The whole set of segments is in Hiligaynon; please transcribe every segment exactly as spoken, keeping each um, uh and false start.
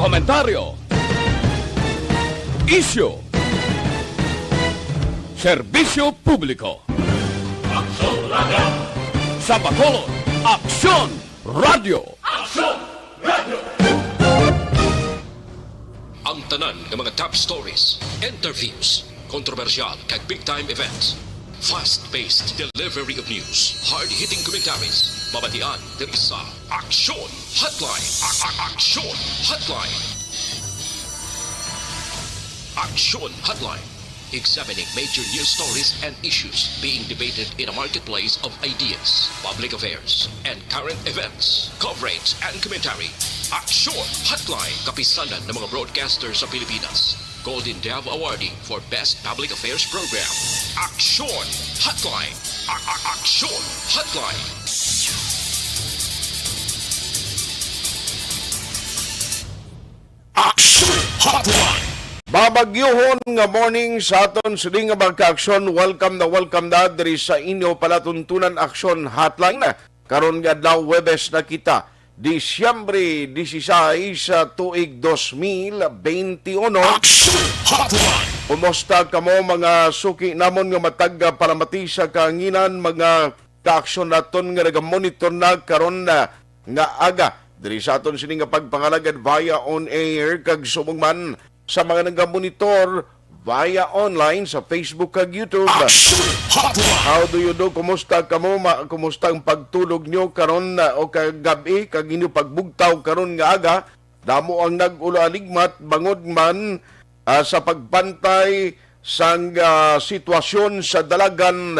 Komentaryo. Isyu. Serbisyo publiko. Aksyon Radio. Sa Bacolod, Aksyon Radio. Aksyon Radio. Ang tanan nga mga top stories, interviews, kontrobersyal kag big time events. Fast-paced delivery of news, hard-hitting commentaries, mabatian diri sa Aksyon Hotline. A- a- Aksyon Hotline. Aksyon Hotline. Examining major news stories and issues being debated in a marketplace of ideas. Public affairs and current events. Coverage and commentary. Aksyon Hotline. Kapisanan ng mga broadcaster sa Pilipinas. Golden Dove Awardee for Best Public Affairs Program. Aksyon Hotline. A- a- Aksyon Hotline. Aksyon Hotline. Mabagyohon nga morning sa aton sini nga mga ka-aksyon. Welcome na welcome na diri sa inyo palatuntunan Aksyon Hotline. Karon nga adlaw, Huwebes na kita, Disyembre dieciséis, sa tuig dos mil benti uno. Aksyon Hotline. Kumusta kamo, mga suki namon nga matag, ah, palamati sa kahanginan, mga kaaksyon naton nga nagamonitor na karon na nga aga diri sa aton sini nga pagpangalagad via on air, kag subong man sa mga nagamonitor via online sa Facebook kag YouTube. Aksyon Hotline. How do you do? Kumusta kamo? Ma-, kumusta ang pagtulog nyo karon, ah, o kagab-i, kag inyo pagbugtaw karon nga aga? Damo ang nag-ulaligmat bangod man, ah, sa pagbantay sang, ah, sitwasyon sa dalagan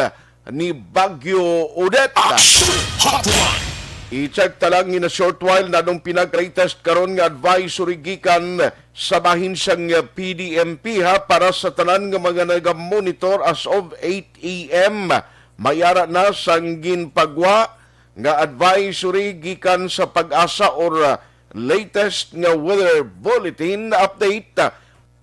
ni Bagyo Odette. Aksyon Hotline. I-check ta lang in a short while na nung pinag-latest karon nga advisory gikan sa bahin sang P D M P, ha, para sa tanan nga mga nagamonitor as of eight a m. May ara na sang ginpagwa nga advisory gikan sa PAGASA or, uh, latest nga weather bulletin update.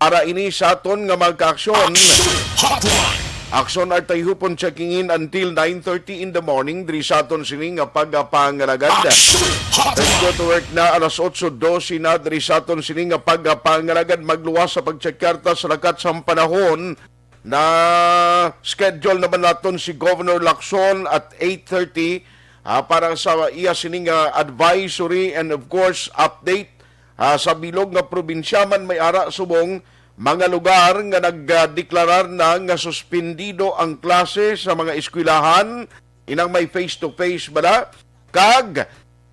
Ara ini sa aton nga mga kaaksyon. Aksyon Hotline. Aksyon Artay Hupon checking in until nine thirty in the morning diri sa aton sini nga pagpangalagad. Aksyon Hotline. Let's go to work na, alas otso dose na diri sa aton sini nga pagpangalagad. Magluwas sa pagtsakyarta sa lakat sang panahon. Na-schedule naman naton si Governor Lacson at eight thirty, ah, para sa iya sining, ah, advisory and of course update, ah, sa bilog nga probinsya man may ara subong mga lugar nga nagdeklarar na nga suspendido ang klase sa mga eskwelahan, inang may face-to-face bala, kag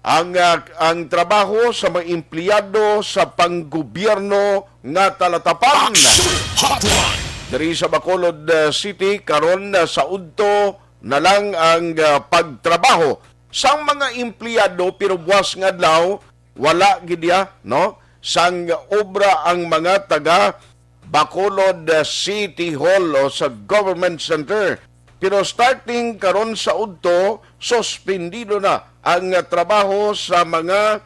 ang, ah, ang trabaho sa mga empleyado sa panggobyerno nga talatapan. Aksyon Hotline. Diri sa Bacolod, ah, City, karon, ah, sa udto na lang ang, ah, pagtrabaho sang mga empleyado, pero buwas nga adlaw, wala gid ya, no? Sang obra ang mga taga Bacolod, uh, City Hall o sa Government Center. Pero starting karon sa udto, suspendido na ang, uh, trabaho sa mga,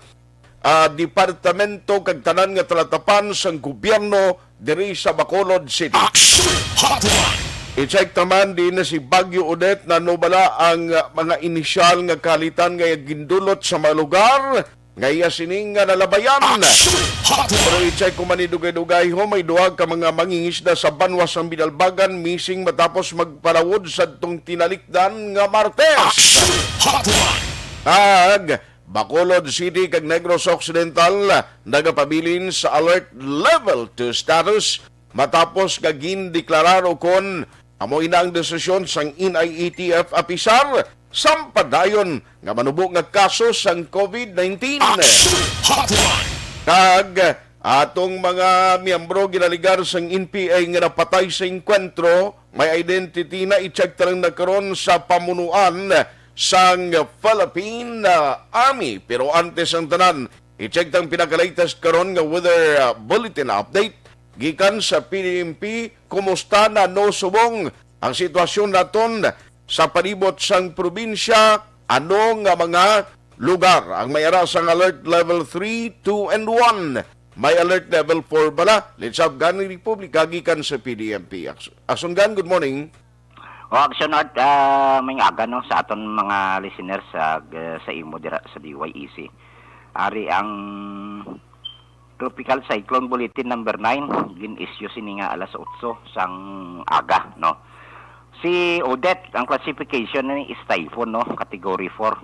uh, departamento kag tanan nga talatapan sang gobyerno diri sa Bacolod City. Action Hotline! I-check naman din na si Bagyo Odette na nobala ang, uh, mga inisyal nga kalitan nga gindulot sa mga lugar nga iya sining nga nalabayan. Action Hotline! Pero i-check ko man ni dugay-dugay ho, may duha ka mga mangingisda sa banwa sang Binalbagan missing matapos magpalawod sadtong tinalikdan nga Martes. Action Hotline! Ag Bacolod City kag Negros Occidental nagapabilin sa alert level two status matapos nga gindeklarar ukon amo ina ang desisyon sang N I A T F apisar, sang padayon nga manubo nga kaso sang COVID nineteen. Action Hotline! Kag atong mga miyembro ginaligar sang N P A nga napatay sa engkwentro, may identity na, i-check ta lang na karon sa pamunuan sang Philippine, ah, Army. Pero antes ang tanan, i-check tang pinaka-latest karon nga weather, ah, bulletin update gikan sa P D M P. Kumusta na, no, subong ang sitwasyon naton sa palibot sang probinsya? Ano nga mga lugar ang may ara sang alert level three, two, and one? May alert level four bala? Let's have Gani Republika gikan sa P D M P. Ax-, Asungan, good morning. O, Action Art, ah, may aga, no, sa aton mga listeners sa, sa imo dira sa D Y E C. Ari ang Tropical Cyclone Bulletin number nine, gin-issue sini nga alas otso sang aga, no? Si Odette, ang classification ni is typhoon, no? Category four.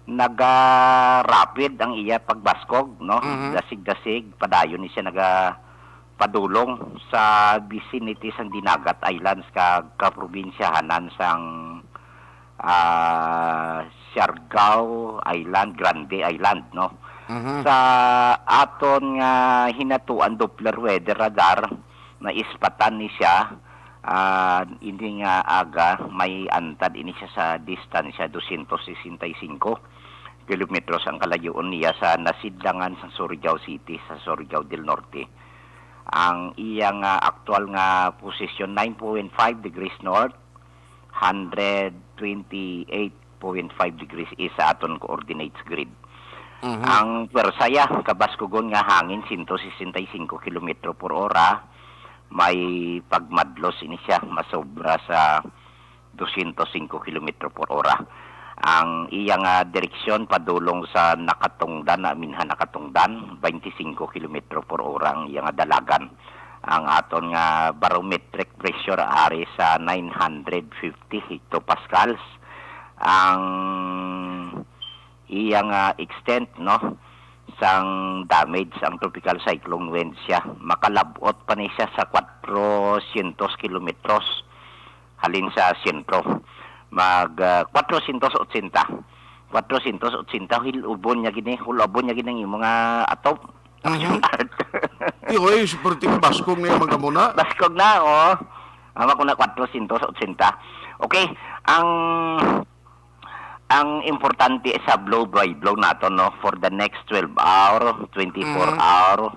Naga-rapid ang iya pagbaskog, no? Mhm. Dasig-dasig, padayon ni siya naga-, padulong sa vicinity sang Dinagat Islands kag kaprobinsyahanan sang, ah, Siargao Island, Grande Island, no? Mhm. Sa aton nga hinatuan Doppler weather radar, naispatan ni siya, ah, ini nga aga may antad ini siya sa distansya dosyentos sesenta y cinco kilometros ang kalayoon niya sa nasidlangan sa Surigao City, sa Surigao del Norte. Ang iya nga aktual nga posisyon, nine point five degrees north, hundred twenty-eight point five degrees east sa aton coordinates grid. Mhm. Ang pwersa ya, kabaskugon nga hangin, sento sesenta y cinco kilometro por ora, may pagmadlos ini siya, masobra sa dosyentos singko kilometro por ora. Ang iya nga direksyon padulong sa Nakatungdan, na minha Nakatungdan, twenty-five kilometro por ora ang iya nga dalagan. Ang aton nga barometric pressure ari sa nine hundred fifty hectopascals. Ang iya nga extent, no, sang damage ang Tropical Cyclone Wensia, makalab-ot pa ni siya sa kwatrosyentos kilometros halin sa sentro. Mag, ah, kwatrosyentos otsenta. Kwatrosyentos otsenta, hul-ubon niya gini, hul-ubon niya gini ang imo nga atop. Mhm. Action art. Di, oy, seperti nga baskog na yung mga muna. Baskog na, oh. Ama ko na kwatrosyentos otsenta. Okay, ang, ang importante sa blow by blow nato, no, for the next twelve hour, twenty-four Mm. hour,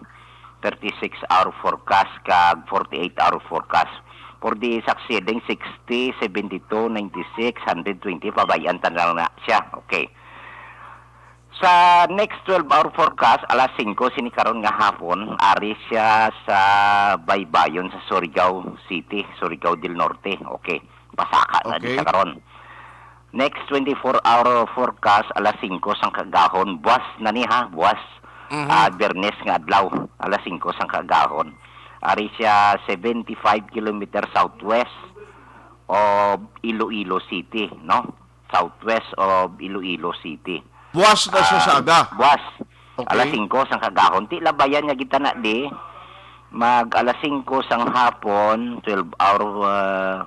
thirty-six hour forecast, kag forty-eight hour forecast. For the succeeding sixty, seventy-two, ninety-six, hundred twenty, pabay-an ta na lang na siya. Okay. Sa next twelve hour forecast, alas singko sini karon nga hapon, ari siya sa baybayon sa Surigao City, Surigao del Norte. Okay. Pasaka na di Okay. sa karon. Next twenty-four hour forecast, alas singko sang kagahon, buwas na ni ha, buwas. Mhm. Ah, Biyernes nga adlaw, alas singko sang kagahon. Ari siya seventy-five kilometer southwest of Iloilo City, no? Southwest of Iloilo City. Buwas na siya sa Ah, aga. Buwas. Okay. Alas singko sang kagahon. Ti labayan niya kita na di. Mag alas singko sang hapon, twelve hour, ah,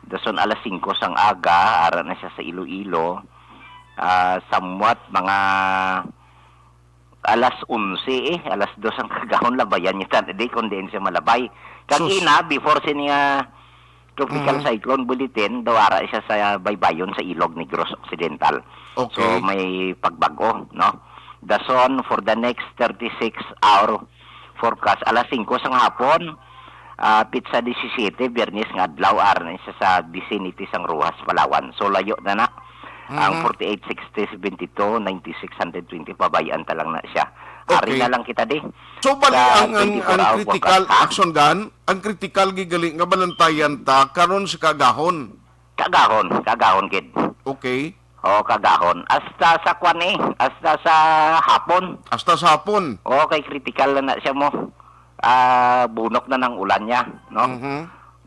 dason alas singko sang aga, ara na siya sa Iloilo. Ah, somewhat mga alas onse, eh, alas dos ang kagahon, labayan niya ta, di, kung diin siya malabay. Kag Sus. ina, before sini nga tropical Mhm. cyclone bulletin, daw ara siya sa baybayon sa Ilog Negros Occidental. Okay. So, may pagbag-o, no? Dason, for the next thirty-six hour forecast, alas singko sang hapon, ah, pitsa disisiyete, Biyernes nga adlaw, ara na siya sa vicinity sang Roxas, Palawan. So, layo na na. Ang Mhm. forty-eight, sixty, seventy-two, ninety-six, hundred twenty, pabay-an ta lang na siya. Ari Okay. na lang kita, di. So, bali, Sa ang, ang, twenty-four ang hour critical forecast, ha? action gun, ang critical gigali nga balantayan ta karon sa kagahon. Kagahon, kagahon, kid. Okay. O, kagahon. Hasta sa kwan, eh, hasta sa hapon. Hasta sa hapon. O, kay critical na na siya mo. Ah, bunok na nang ulan niya, no? Mhm.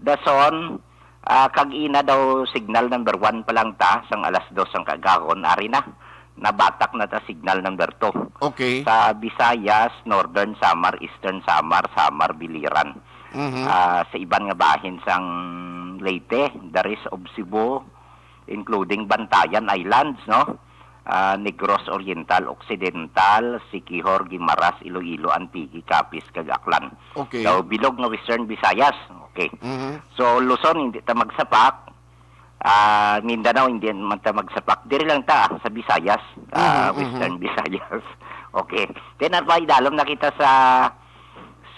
Dason, ah, kag ina daw signal number one pa lang ta, sang alas dos ang kagahon, ari na. Nabatak na ta signal number two. Okay. Sa Visayas, Northern Samar, Eastern Samar, Samar, Biliran. Mhm. Ah, sa iban nga bahin sang Leyte, the rest of Cebu, including Bantayan Islands, no? Ah, Negros Oriental, Occidental, Siquijor, Guimaras, Iloilo, Antique, Capiz, kag Aklan. Okay. Daw bilog nga Western Visayas. Okay. Mhm. So, Luzon, hindi ta magsapak. Ah, Mindanao, hindi man ta magsapak. Diri lang ta sa Visayas, ah, Mhm, mhm. Western Visayas. Okay. Then, napaidalom na kita sa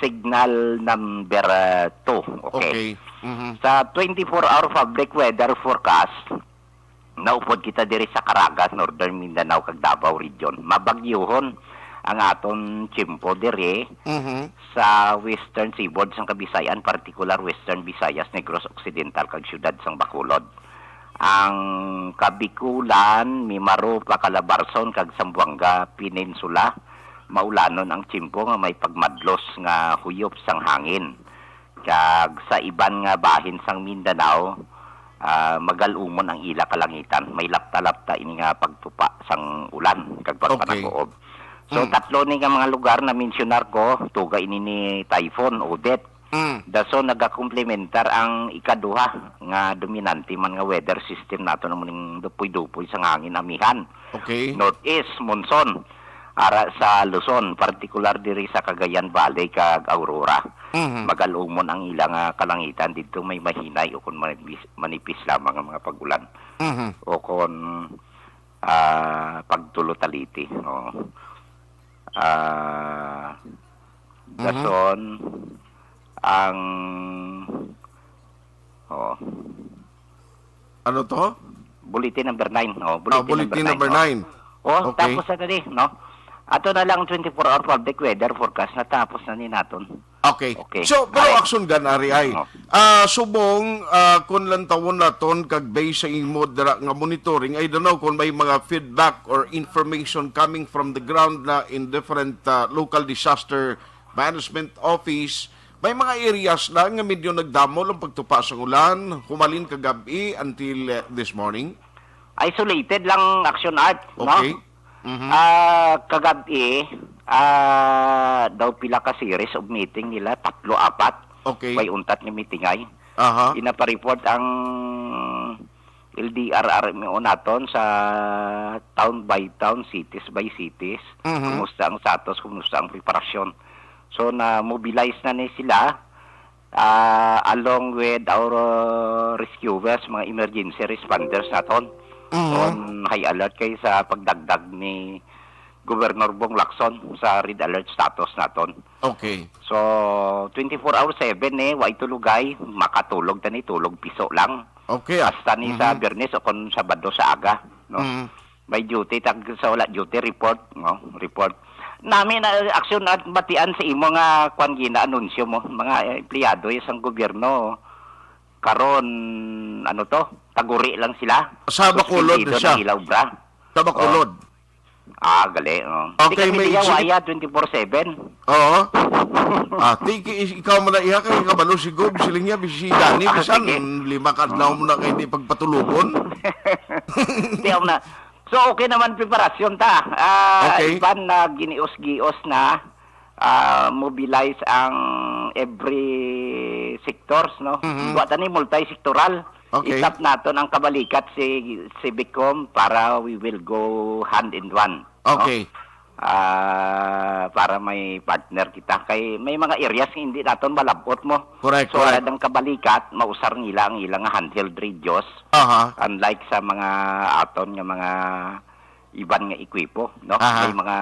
signal number, ah, two. Okay. Okay. Mhm. Sa twenty-four hour public weather forecast, naupod kita diri sa Caraga, Northern Mindanao, kag Davao Region. Mabagyuhon ang aton tiyempo diri Mhm. sa Western Seaboard sang Kabisayan, partikular Western Visayas, Negros Occidental, kag siyudad sang Bacolod. Ang Kabikulan, Mimaropa, Calabarzon, kag Zamboanga Peninsula, maulanon ang tiyempo nga may pagmadlos nga huyop sang hangin. Kag sa iban nga bahin sang Mindanao, ah, magal-umon ang ila kalangitan. May lapta-lapta ini nga pagtupa sang ulan kag Okay. pagpanaguob. So, Mm. tatlo ni nga mga lugar na mensyonar ko, tuga ini ni Typhoon Odette. Mm. Dason nagakomplementar ang ikaduha nga dominante man nga weather system nato na muning dupoy-dupoy sang hangin amihan. Okay. Northeast monsoon ara sa Luzon, partikular diri sa Cagayan Valley kag Aurora. Mhm. Magal-umon ang ila nga kalangitan didto, may mahinay o kon manipis, manipis lamang ang mga pag-ulan. Mhm. O kon, ah, pagtulo taliti, no? Ah, Mhm. dason ang, oh. Ano to? Bulletin number nine, oh, Ah, bulletin number bulletin number nine, oh. nine. Oh, Okay. tapos na tadi, no? Ato na lang twenty-four hour public weather forecast, natapos na ni naton. Okay. Okay. So, pero Ari. Action Gun, Ari, ay, Oh. ah, subong, ah, kung lantawon naton kag based sa imo dira nga monitoring, I don't know kung may mga feedback or information coming from the ground na in different, ah, local disaster management office, may mga areas na nga medyo nagdamo lang pagtupa sa ulan, humalin kagab-i until, eh, this morning? Isolated lang, Action Art, no? Okay. Mhm. Ah, kagab-i, ah, daw pila ka series of meeting nila, tatlo, apat. Okay. May untat nga meeting ay. Aha. Ginapa-report ang L D R R M O naton sa town by town, cities by cities. Mhm. Kumusta ang status, kumusta ang preparasyon. So, na-mobilize na ni sila, ah, along with our, uh, rescuers, mga emergency responders naton. Mhm. On high alert kay sa pagdagdag ni Governor Bong Lacson sa red alert status naton. Okay. So, twenty-four hour seven ni, way tulogay, makatulog ta ni, tulog piso lang. Okay, ah. Hasta ni sa Mhm. Biyernes o kon Sabado sa aga, no? Mhm. May duty, tag sa wala duty, report, no? Report. Nami na, Action Art, batian sa imo nga kwan, ginaanunsyo mo, mga empleyado sang gobyerno, karon, ano to, taguri lang sila. Sa Bacolod Suspendido siya. Ang ila obra. Sa Bacolod. Oh. Ah, gali, oh. Okay, Di kami may diya, exhibit waya, twenty-four seven. Oo. Ah, ti-, ki-, ikaw man na iya kay kabalo si Gob, siling niya, bisi Dani, Ah, bisan sige. lima ka adlaw mo na kay di pagpatulogon. Di, ako na. So, okay naman preparasyon ta. Ah, Okay. Iban na ginios-gios na, ah, mobilize ang every sectors, no? Mhm. Wa ta ni multi-sectoral. Okay. Itap naton ang kabalikat si, si Bicom para we will go hand in one, no? Okay. Ah, para may partner kita. Kay may mga areas nga hindi naton malabot mo. Correct, So, correct. Wala dang kabalikat, mausar nila ang ilang handheld radios. Aha. Unlike sa mga aton nga mga iban nga ekwipo, no? Aha. May mga,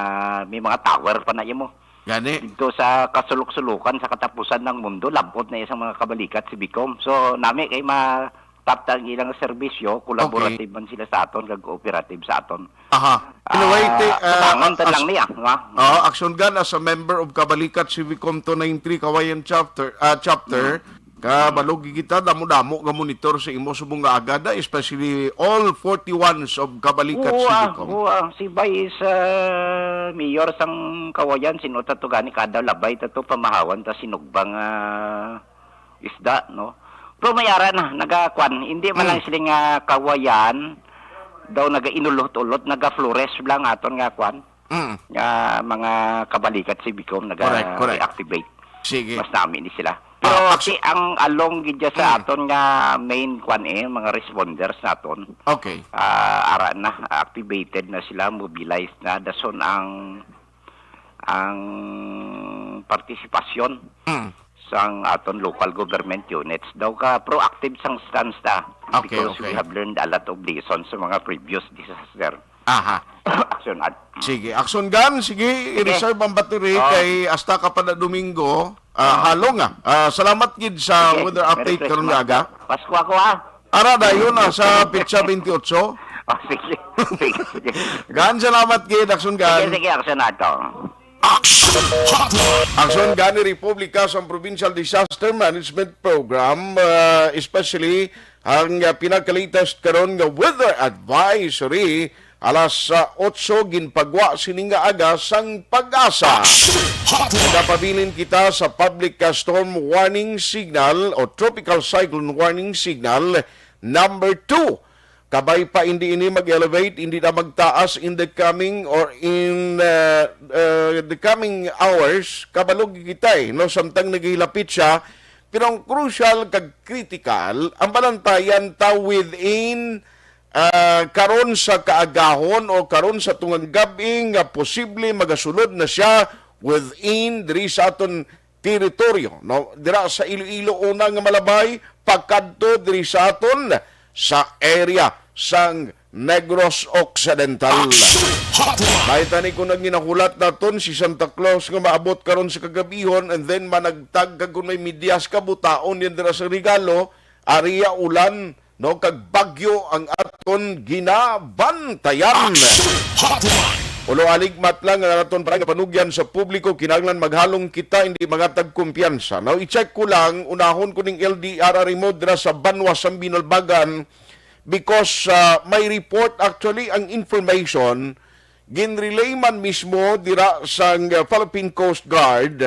may mga tower pa na imo. Gani. Dito sa kasulok-sulukan, sa katapusan ng mundo, labot na isang mga kabalikat si Bicom. So, nami kay ma-, tap ta ang ilang serbisyo, collaborative Okay. man sila sa aton, kag cooperative sa aton. Aha. Anyway, Ah, ti-, ah, kulangon ta lang Action, niya, ha? Oo, Action Gun, as a member of Kabalikat Civicom two nine three Kawayan Chapter, ah, Chapter, Mm. kabalo gid kita, damo-damo nga monitor sa imo subong nga agada, especially all forty-ones of Kabalikat Oo, ah, Civicom. Oo, ah. Si Vice, ah, Mayor sang Kawayan, sino ta to gani kada labay ta to, pamahawan ta sinugbang, ah, isda, no? Pero may ara na, nagakwan, hindi man Mm. lang sila nga Kawayan, daw nagainulot-ulot, nagaflores lang aton nga kwan, Mm. nga mga kabalikat si Bicom Correct, correct. naga-reactivate. Sige. Mas nami ni sila. Ah, Pero actu- si ang along gid dya sa Mm. aton nga main kwan eh, mga responders naton. Okay. Ah, ara na, activated na sila, mobilized na. Dason ang, ang partisipasyon Mm. sang aton local government units. Daw ka proactive sang stance ta Okay, because we okay. have learned a lot of lessons sa mga previous disaster. Aha. Action at Sige, Action Gun, sige, Sige. i-reserve ang battery Oh. kay hasta ka pa na Domingo. Ah, Oh. halong, ah. Ah, salamat gid sa Sige, weather Merry update karon Christmas. nga aga. Pasko ako, ah. Ara dayon na sa petsa twenty-eight. Oh, sige. Sige, sige. Gan, salamat gid, Action Gun. Sige, sige, Action Art, oh. Action Hotline. Action Gun ni Republika sa Provincial Disaster Management Program, ah, especially ang, ah, pinaka-latest karon nga weather advisory Alas, ah, otso, ginpagwa sini nga aga sang PAGASA. Nagapabilin kita sa public, ah, storm warning signal o tropical cyclone warning signal number two. Kabay pa hindi ini mag-elevate, hindi na magtaas in the coming or in, uh, uh, the coming hours. Kabalo kita, eh, no? Samtang naghilapit siya, pero ang crucial kag critical, ang balantayan ta within, ah, karon sa kaagahon o karon sa tungang gab-i nga posible magasulod na siya within diri sa aton teritoryo, no? Dira sa Iloilo una nga malabay, pakadto diri sa aton sa area sang Negros Occidental. Action Hotline! May tani ko nang ginahulat naton si Santa Claus nga maabot karon sa kagabihon, and then managtag kag kung may medyas ka butaon yan dira sa regalo, aria ulan, no, kag bagyo ang aton ginabantayan. Action Hotline! Ulo aligmat lang ang aton parang panugyan sa publiko, kinahanglan maghalong kita, hindi mangatag kumpiyansa. Now, i-check ko lang, unahon ko ning L D R R mo dira sa Banwa sang Binalbagan because, ah, may report, actually, ang information ginrelay man mismo dira sang, ah, Philippine Coast Guard.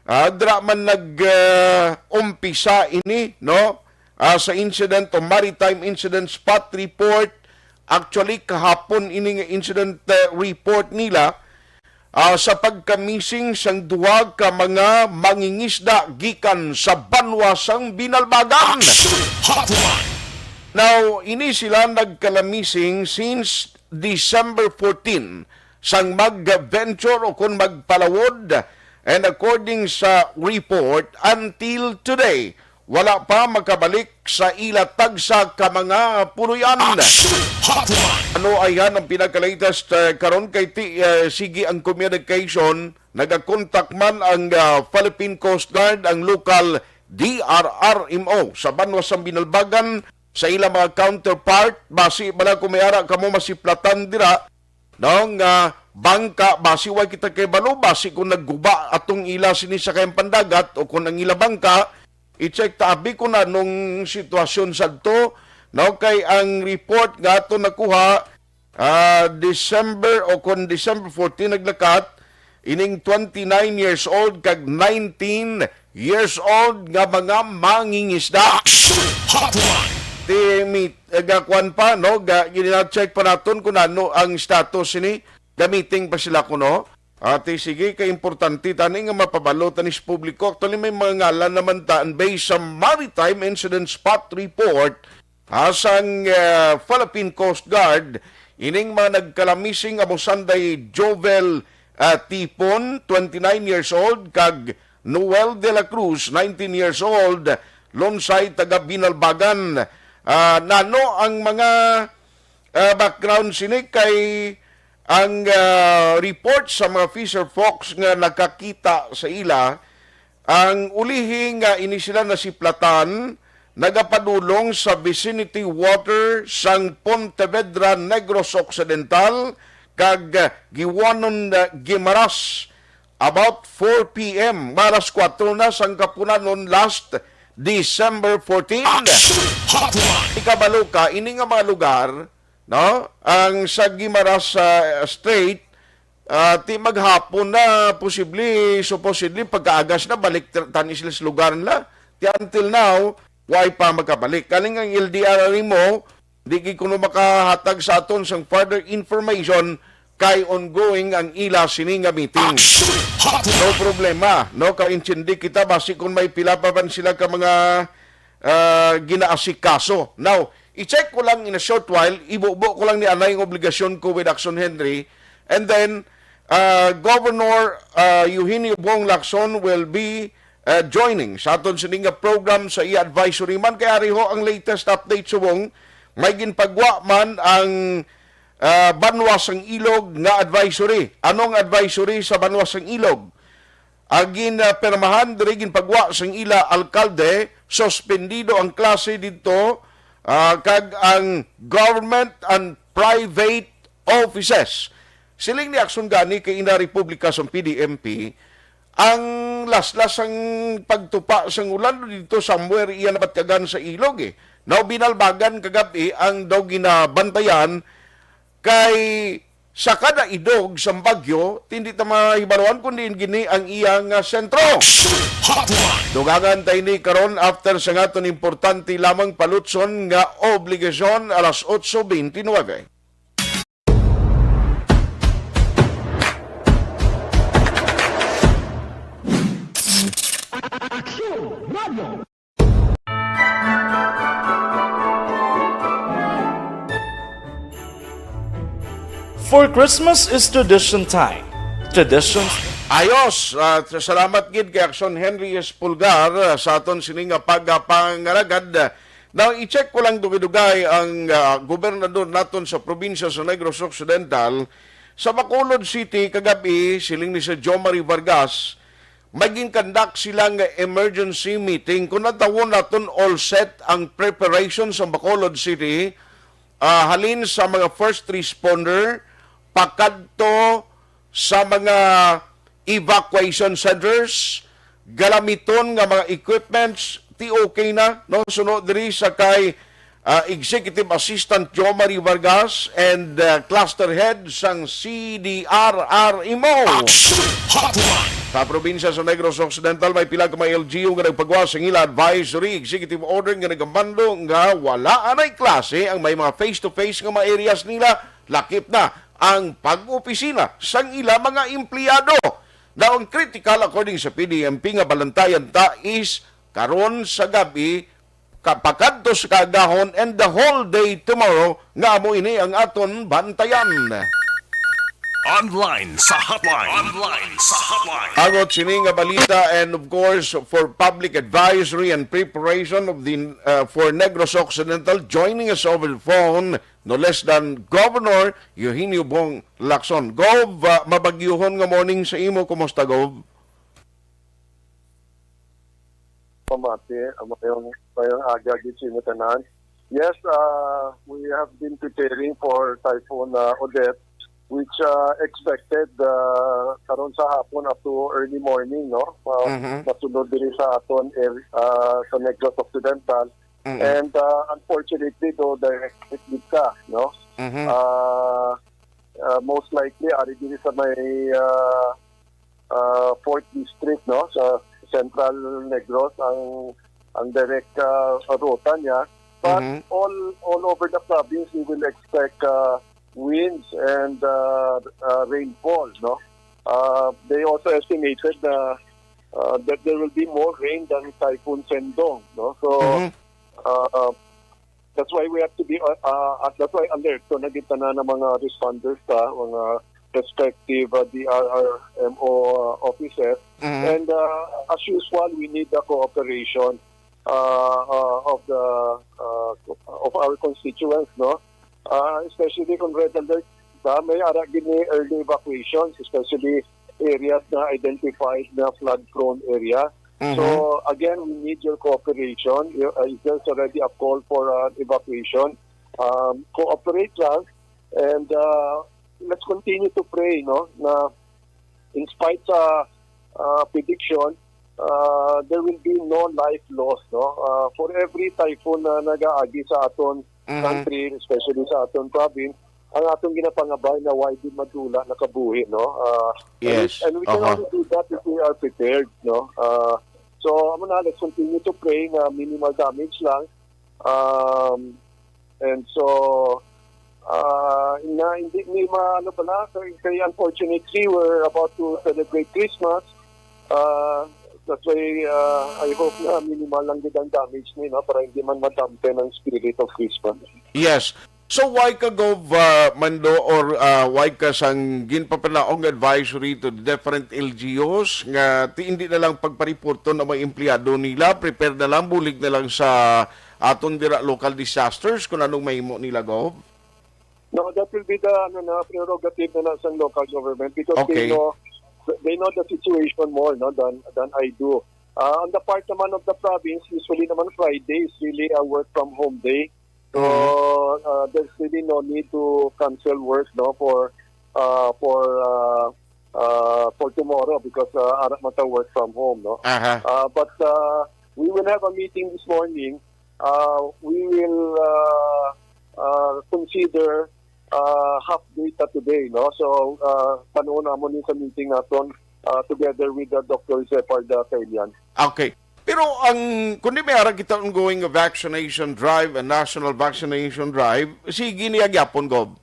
Ah, dira man nag, ah, umpisa ini, no? Ah, sa incident o maritime incident spot report. Actually, kahapon ini nga incident, ah, report nila, ah, sa pagkamising sang duha ka mga mangingisda gikan sa Banwa sang Binalbagan. Action Hotline! Now, ini sila nagkalamising since December fourteen, sang mag-venture o kung magpalawod. And according sa report, until today, wala pa makabalik sa ila tagsa ka mga puloy-an. Action Hotline! Ano ayan ang pinaka-latest, eh, karon kay ti-, eh, sige ang communication, nagakontak man ang, ah, Philippine Coast Guard, ang local D R R M O sa Banwa sang Binalbagan, sa ilang mga counterpart, basi bala kung may ara kamo masiplatan dira, no, nga bangka, basi way kita kay balo, basi kung nagguba atong ila sini sa kayang pandagat o kung ang ila bangka, i-check ta abi kung anong sitwasyon sadto, no, kay ang report nga ato nakuha, ah, December o kung December fourteen naglakat, ining twenty-nine years old kag nineteen years old nga mga mangingisda. Action Hotline! Ti mi-, eh, ga kwan pa, no? Ga, gina-check pa naton kung ano ang status ini. Gamiting pa sila kuno. Ati, sige, kay importante tani nga mapabalo tani sa publiko. Actually, may mga ngalan naman ta, and based sa Maritime Incident Spot Report, ah, sang, ah, Philippine Coast Guard, ining mga nagkalamising amo sanday Jovel, ah, Tipon, twenty-nine years old, kag Noel de la Cruz, nineteen years old, Lonsay, taga Binalbagan. Ah, nano ang mga, ah, background sini kay ang, ah, report sa mga fisher folks nga nakakita sa ila, ang ulihi nga ini sila nasiplatan, nagapadulong sa vicinity water sang Pontevedra, Negros Occidental, kag, ah, Giwanon, ah, Guimaras, about four P M, alas kuwatro na sang kapunanon last December fourteen. Action Hotline! Ikabalo ka, ini nga mga lugar, no? Ang sa Guimaras, ah, Strait, ah, ti maghapon na posible, supposedly, pagkaagas na, balik tra-, tani sila sa lugar nila. Ti until now, way pa makabalik. Kaling ang L D R R mo, di gid kuno makahatag sa aton sang further information kay ongoing ang ila sini nga meeting. Action Hotline! No problema, no? Kaintindi kita, basi kung may pila pa man sila ka mga ah, ginaasikaso. Now, i-check ko lang in a short while, ibubo ko lang ni anay ang obligasyon ko with Action Henry, and then, ah, Governor, ah, Eugenio Bong Lacson will be, ah, joining sa aton sini nga program sa iya advisory man. Kay ari ho ang latest update subong may ginpagwa man ang, ah, Banwa sang Ilog nga advisory. Anong advisory sa Banwa sang Ilog? Ang ginapirmahan diri, ginpagwa sang ila alkalde, suspendido ang klase didto, ah, kag ang government and private offices. Siling ni Action gani kay ina republika sang P D M P, ang laslas sang pagtupa sang ulan didto somewhere iya nabatyagan sa ilog, eh. Now, Binalbagan kagab-i ang daw ginabantayan Kay sa kada idog sang bagyo, hindi ta mahibaluan kung diin gini ang iya nga sentro. Action Hotline! Dugangan ta ini karon after sa aton importante lamang palutson nga obligasyon, alas otso bente nuebe. For Christmas is tradition time. Traditions. Ayos. Ah, salamat gid kay Action Henry S. Pulgar, ah, sa aton sini nga pagapangalagad. Now, i-check ko lang dugay-dugay ang, ah, gobernador naton sa probinsya sa Negros Occidental. Sa Bacolod City kagabi, siling ni Sir Jomari Vargas, may gin-conduct sila nga emergency meeting. Kung natawon naton, all set ang preparation sa Bacolod City, ah, halin sa mga first responder pakadto sa mga evacuation centers, galamiton nga mga equipments, ti okay na, no? Suno diri sa kay, ah, Executive Assistant Jomari Vargas and, ah, Cluster Head sang C D R R M O. Action Hotline! Sa probinsya sa Negros Occidental, may pila ka mga L G U nga nagpagawa sang ila advisory executive order nga nagamando nga wala anay klase ang may mga face-to-face nga mga areas nila, lakip na ang pag-opisina sang ila mga empleyado. Now, ang critical, according sa P D M P, nga balantayan ta is karon sa gabi, ka-, pakadto sa kaagahon, and the whole day tomorrow, nga amo ini ang aton bantayan. Online sa hotline. Online sa hotline. Angot sini nga balita, and of course, for public advisory and preparation of the, uh, for Negros Occidental, joining us over the phone, no less than Governor Eugenio Bong Lacson. Gov, uh, mabagyuhon nga morning sa imo. Kumusta, Gov? Pamati, ah, mayong, mayong aga gid sa inyo tanan. Yes, uh, we have been preparing for Typhoon, uh, Odette, which, uh, expected, uh, karon sa hapon up to early morning, no? Uh, Mhm. Masunod diri sa aton air-, uh, sa Negros Occidental. Mhm. And, uh, unfortunately, do direct hit dito, no? Mhm. Uh, uh, most likely, ari diri sa may, uh, uh, fourth District, no, sa Central Negros ang, ang direct, uh, ruta niya. But Mhm. all, all over the province, we will expect, uh, winds and, uh, uh, rainfall, no? Uh, they also estimated na, uh, that there will be more rain than Typhoon Sendong, no? So, Mhm. uh, that's why we have to be, uh, uh, that's why alert to na gid tanan ang mga responders sa mga respective, uh, D R R M O, uh, offices. Mhm. And, uh, as usual, we need the cooperation, uh, uh, of the, uh, of our constituents, no? Uh, especially kung red alert, uh, may ara gid ni early evacuations, especially areas na identified na flood-prone area. Mhm. So, again, we need your cooperation. You, uh, if there's already a call for, uh, evacuation, um, cooperate lang. And, uh, let's continue to pray, no, na in spite sa, uh, prediction, uh, there will be no life lost, no? Uh, for every typhoon na nagaagi sa aton Mhm. country, especially sa aton province, ang atong ginapangabay na why di madula nakabuhi, no? Uh, and we, Yes. and we can Aha. only do that if we are prepared, no? Uh, so, amo na, let's continue to pray na minimal damage lang. Um, and so, uh, na hindi ni ma-, ano pala, kay, kay unfortunately, we're about to celebrate Christmas. Uh, that's why, uh, I hope na minimal lang gid ang damage ni, no, para hindi man madampen ang spirit of Christmas. Yes. So, why ka, Gov, uh, Mando, or, uh, why ka sang ginpapanaog nga advisory to the different L G Us nga ti-, hindi na lang pagpariporton ang mga empleyado nila, prepare na lang, bulig na lang sa aton dira local disasters kung anong mahimo nila, Gov? No, that will be the, ano na, prerogative na lang sa local government because they Okay. know, they know the situation more, no, than, than I do. Uh, on the part naman of the province, usually naman Friday is really a work from home day. So, Mhm. uh, there's really no need to cancel work, no, for, uh, for, uh, uh, for tomorrow because, uh, ara man ta work from home, no? Aha. Uh, but, uh, we will have a meeting this morning. Uh, we will, uh, uh, consider ah, half day ta today, no? So, ah, panuon namon ni sa meeting naton, ah, together with, ah, Doctor Zepard, ah, Telian. Okay. Pero ang, kung di may ara kita ongoing vaccination drive and national vaccination drive, sige niya gyapon, Gob.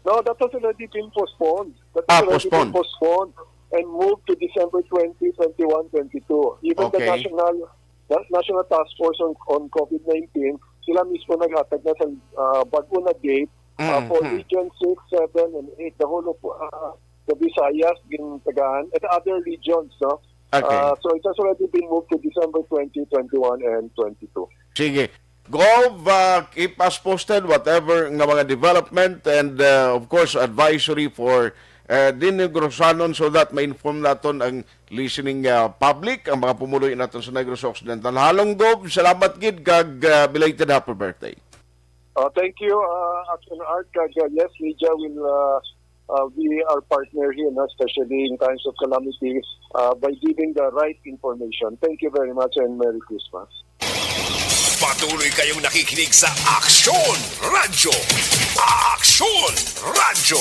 No, that has already been postponed. That has Ah, already been postponed. postponed and moved to December twenty, twenty-one, twenty-two. Even the Okay. national, the National Task Force on, on COVID nineteen, sila mismo naghatag na sa, ah, bago na date, ah, for Mm-hmm. Region six, seven, and eight, the whole of, ah, the Visayas, gintagaan, and other regions, no? Okay. Ah, so it has already been moved to December twenty, twenty-one, and twenty-two. Sige. Gov, uh, keep us posted whatever nga mga development and, uh, of course, advisory for, uh, the Negrosanon so that ma-inform naton ang listening, uh, public, ang mga pumuluyo naton sa Negros Occidental. Halong Gov, salamat gid kag, uh, belated happy birthday. Uh, thank you, uh, Action Art. Kag, uh, yes, media will, uh, uh, be our partner here, no? Especially in times of calamity, uh, by giving the right information. Thank you very much and Merry Christmas. Patuloy kayong nakikinig sa Aksyon Radyo. Aksyon Radyo.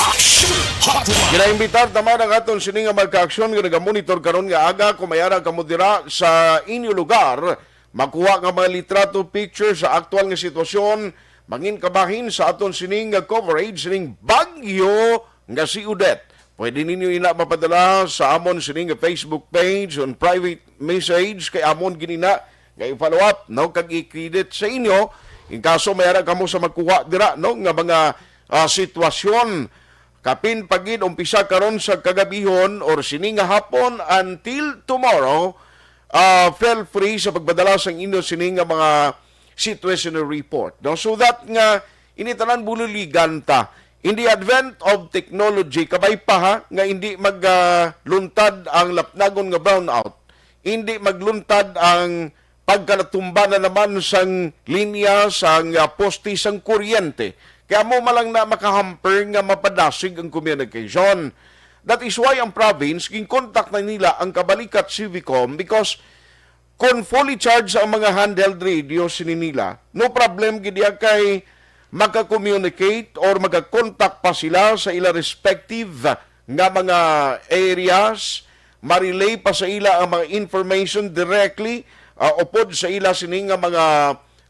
Aksyon Hotline. Ginaimbitar naman ang aton sini nga magkaaksyon nga nagamonitor karon nga aga. Kung may ara kamo dira sa inyo lugar, makuha nga mga litrato, picture sa aktual nga sitwasyon, mangin kabahin sa aton sini nga coverage sining bagyo nga si Odette. Pwede ninyo ina mapadala sa amon sini nga Facebook page on private message kay amon ginina nga i-follow up, no, kag i-credit sa inyo in kaso may ara kamo sa magkuha dira, no, nga mga, ah, sitwasyon. Kapin pa gid umpisa karon sa kagabihon or sini nga hapon until tomorrow, ah, feel free sa pagpadala sang inyo sini nga mga situational report, no? So that nga ini tanan bululigan ta. In the advent of technology, kabay pa ha, nga hindi magluntad ang lapnagon nga brownout, hindi magluntad ang pagkalatumba na naman sang linya, sang, ah, poste, sang kuryente. Kaya mo malang na makahamper nga mapadasig ang communication. That is why ang province, ginkontak na nila ang Kabalikat Civicom because kung fully charged ang mga handheld radio sini nila, no problem gid iya kay maka-communicate or maka-contact pa sila sa ila respective nga mga areas, ma-relay pa sa ila ang mga information directly, ah, upod sa ila sini nga mga,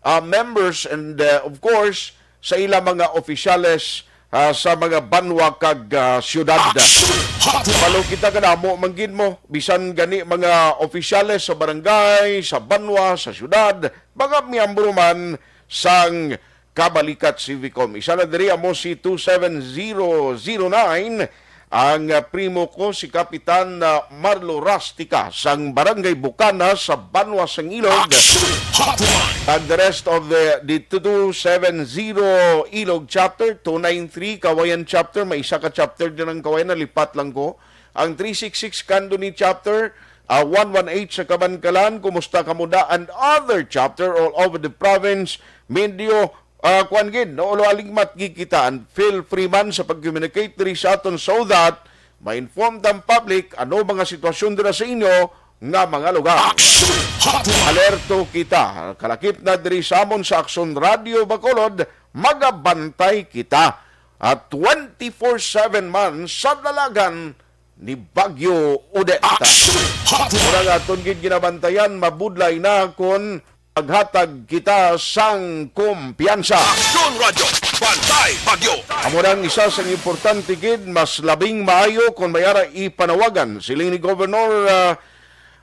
ah, members and, ah, of course, sa ila mga opisyales, ah, sa mga banwa kag, ah, syudad. Aksyon Hotline. Palo kita kadamo man gid mo, bisan gani mga opisyales sa barangay, sa banwa, sa syudad, mga miyembro man sang Kabalikat Civicom. Isa na diri amo si two seven zero zero nine, ang, ah, primo ko si Kapitan, ah, Marlo Rastica sang Barangay Bukana sa Banwa sang Ilog. Aksyon Hotline. And the rest of the, the two seven zero Ilog Chapter, two nine three Kawayan Chapter, may isa ka chapter din ang Kawayan, nalipat lang ko. Ang three six six Candoni Chapter, ah, one one eight sa Kabankalan, kumusta kamo da? And other chapter all over the province, medyo, ah, kuwan gid, no? Ulo aligmat gid kita, and feel free man sa pag-communicate diri sa aton so that ma-inform ang public ano mga sitwasyon dira sa inyo nga mga lugar. Aksyon Hotline. Alerto kita, kalakip na diri sa amon sa Aksyon Radio Bacolod, magabantay kita at twenty-four seven man sa dalagan ni Bagyo Odette. Aksyon Hotline. Mura nga aton gid ginabantayan, mabudlay na kon maghatag kita sang kumpiyansa. Aksyon Radyo, Bantay Bagyo. Amo nang isa sang importante gid, mas labing maayo kon may ara ipanawagan, siling ni Governor, ah,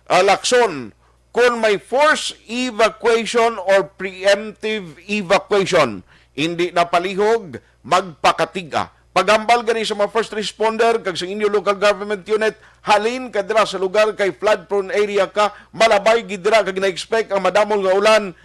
ah, Lacson, kon may forced evacuation or preemptive evacuation, hindi na palihog, magpakatig-a. Paghambal gani sa mga first responder kag sa inyo local government unit, halin ka dira sa lugar kay flood prone area ka, malabay gid dira kag na-expect ang madamol nga ulan,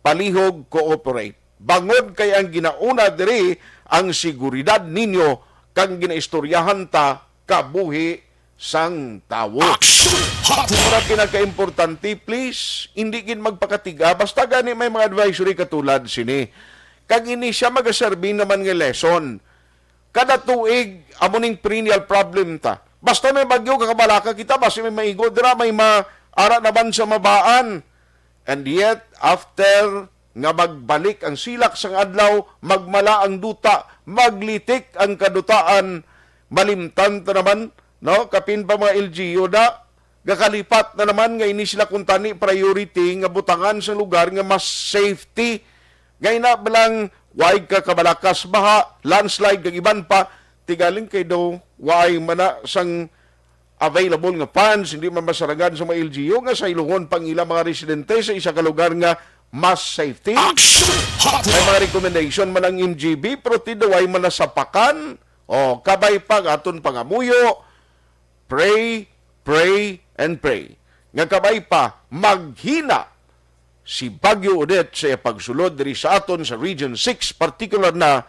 palihog, cooperate. Bangod kay ang ginauna diri ang seguridad ninyo kag ginaistoryahan ta kabuhi sang tawo. Aksyon! Hot Amo na pinakaimportante, please, hindi gid magpakatiga basta gani may mga advisory katulad sini. Kag ini siya magaserbi naman nga lesson. Kada tuig, amo ning perennial problem ta. Basta may bagyo, kakabalaka kita, basta may maigo dira, may ma-, ara naman sa mabaan. And yet, after nga magbalik ang silak sang adlaw, magmala ang duta, maglitik ang kadutaan, malimtan ta naman, no? Kapin pa mga L G U na, gakalipat na naman nga ini sila kuntani priority nga butangan sa lugar nga mas safety. Nga ina ba lang, way ka kabalakas baha, landslide, kag iban pa, tigaling kay daw, way man na sang available nga funds, hindi man masarangan sa mga L G U nga saylungon pang ila mga residente sa isa ka lugar nga mas safety. Action Hotline! May mga recommendation man ang M G B, pero tidaw ay manasapakan. O, kabay pa ang aton pangamuyo, pray, pray, and pray. Nga kabay pa, maghina si Bagyo Odette sa iya pagsulod diri sa aton sa Region six, partikular na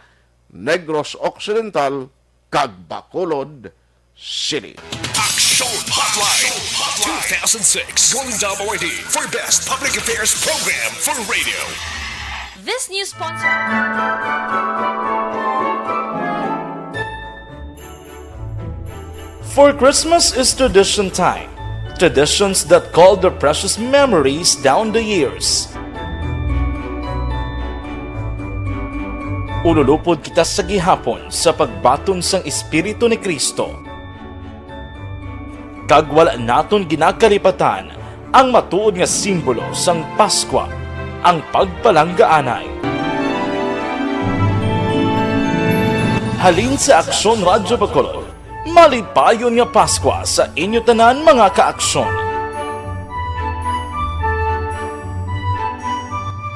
Negros Occidental, kag Bacolod City. Action Hotline two thousand six Golden Dome Awardee for Best Public Affairs Program for Radio. This news sponsor. For Christmas is tradition time. Traditions that call their precious memories down the years. Ululupod kita sa gihapon sa pagbaton sang Espiritu ni Cristo. Kag wala naton ginakalipatan ang matuod nga simbolo sang Paskwa, ang pagpalanggaanay. Halin sa Aksyon Radyo Bacolod, malipayon nga Paskwa sa inyo tanan, mga kaaksyon.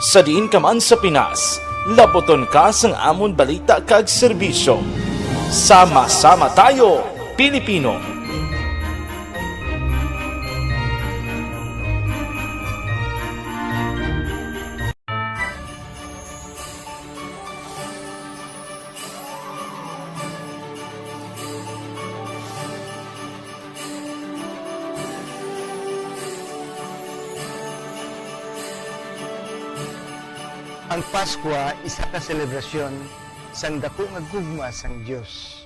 Sa diin ka man sa Pinas, laputon ka sang amon balita kag serbisyo. Sama-sama tayo, Pilipino! Ang Paskwa isa ka selebrasyon sang daku nga gugma sang Dios.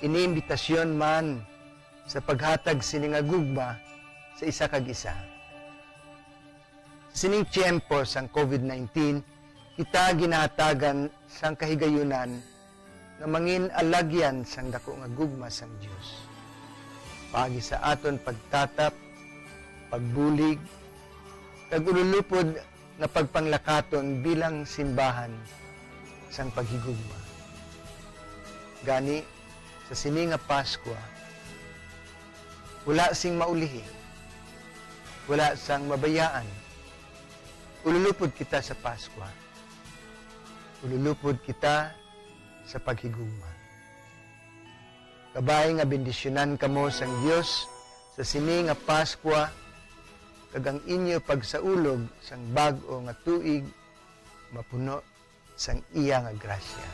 Ini imbitasyon man sa paghatag sini nga gugma sa isa kag isa. Sining tiyempo sang COVID nineteen, kita ginahatagan sang kahigayunan nga mangin-alagyan sang daku nga gugma sang Dios, paagi sa aton pagtatap, pagbulig, kag ululupod nga pagpanglakaton bilang simbahan sang paghigugma. Gani, sa sini nga Paskwa, wala sing maulihi, wala sang mabayaan. Ululupod kita sa Paskwa. Ululupod kita sa paghigugma. Kabay nga bendisyonan kamo sang Dios sa sini nga Paskwa, kag ang inyo pagsaulog sang bag-o nga tuig mapuno sang iya nga grasya.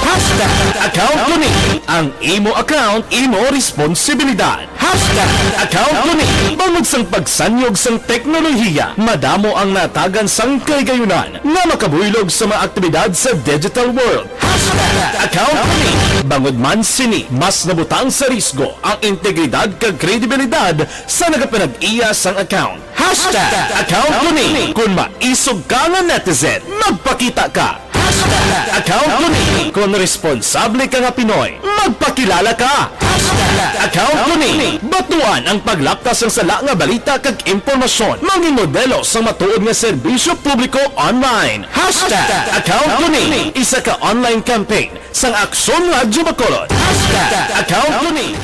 Hashtag account ko ni. Ang imo account, imo responsibilidad. Hashtag account ko ni. Bangod sang pagsanyog sang teknolohiya, madamo ang natagan sang kahigayunan nga makabuylog sa mga aktibidad sa digital world. Hashtag account ko ni. Bangod man sini, mas nabutang sa risgo ang integridad kag kredibilidad sa nagapanag-iya sang account. Hashtag account ko ni. Kung maisog ka nga netizen, magpakita ka. Hashtag account ko ni. Kung responsable ka nga Pinoy, magpakilala ka. Hashtag account ko ni. Batuan ang paglapta sang sala nga balita kag impormasyon. Mangin modelo sang matuod nga serbisyo publiko online. Hashtag account ko ni. Isa ka online campaign sang Aksyon Radyo Bacolod. Hashtag account ko ni.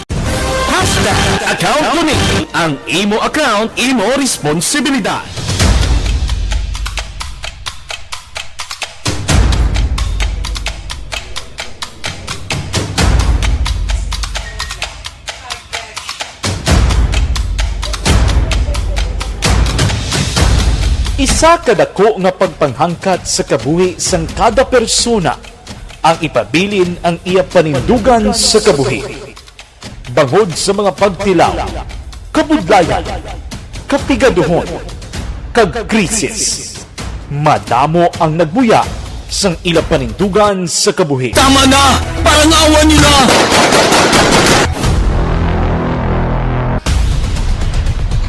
Hashtag account ko ni. Ang imo account, imo responsibilidad. Isa ka dako nga pagpanghangkat sa kabuhi sang kada persona ang ipabilin ang iya panindugan sa kabuhi. Bangod sa mga pagtilaw, kabudlayan, kapigaduhon, kag krisis. Madamo ang nagbuya sang ila panindugan sa kabuhi. Tama na! Parangawan nila!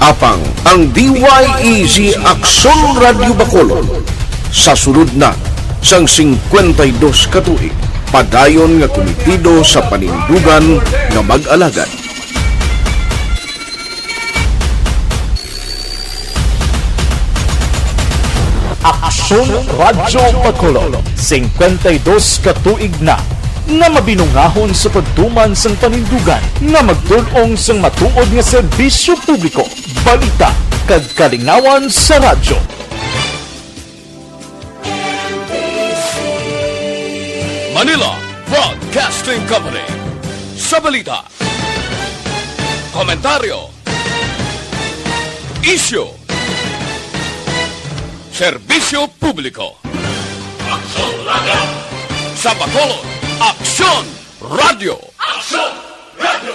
Apang ang D Y E Z Aksyon Radyo Bacolod sa sulod na sang singkwenta y dos ka tuig, padayon nga kumitido sa panindugan nga mag-alagad. Aksyon Radyo Bacolod, singkwenta y dos ka tuig na nga mabinungahon sa pagtuman sang panindugan nga magdul-ong sang matuod nga serbisyo publiko, balita, kag kalingawan sa radyo. Manila Broadcasting Company. Sa balita, komentaryo, isyu, serbisyo publiko. Aksyon Radyo! Sa Bacolod, Aksyon Radyo! Aksyon Radyo!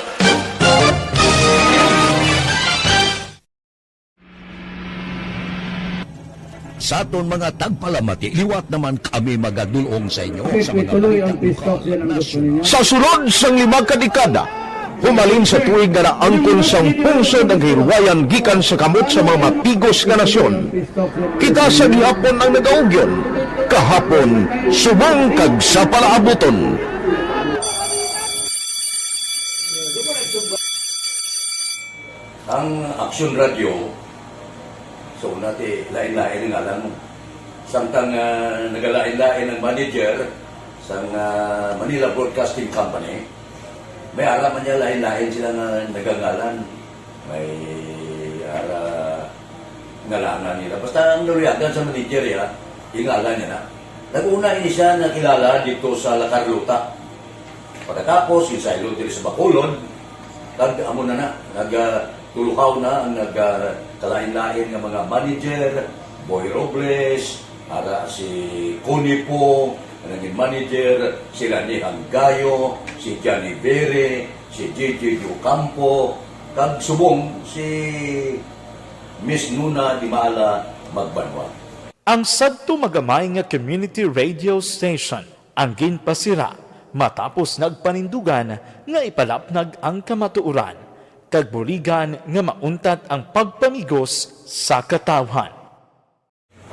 Sa aton mga tagpalamati, liwat naman kami magadul-ong sa inyo sa mga balita lokal, nasyonal. Sa sulod sang lima ka dekada, humalin sa tuig nga naangkon sang pungsod ang kahilwayan gikan sa kamot sa mga mapigos nga nasyon. Kita sa gihapon ang nagaugyon, kahapon, subong kag sa palaabuton. Ang Aksyon Radyo, so, una ti lain-lain ang ngalan mo. Samtang, ah, nagalain-lain ang manager sang, ah, Manila Broadcasting Company, may ara man niya lain-lain sila nga nagangalan. May ara ngalanan nila. Basta ang naluyagan sa manager, ya, yung ngalan niya na. Nag-una ini siya nakilala dito sa La Carlota. Pagkatapos, ginsaylo diri sa Bacolod, kag amo na na, nag, ah, tulukaw na ang nag, ah, kalain-lain nga mga manager, Boy Robles, ara si Connie Po, ang naging manager, si Rani Hanggayo, si Johnny Bere, si J J Ocampo, kag subong si Miss Nuna Dimala Magbanwa. Ang sadto magamay nga community radio station ang ginpasira matapos nagpanindugan nga ipalapnag ang kamatuoran kag buligan nga mauntat ang pagpamigos sa katawhan.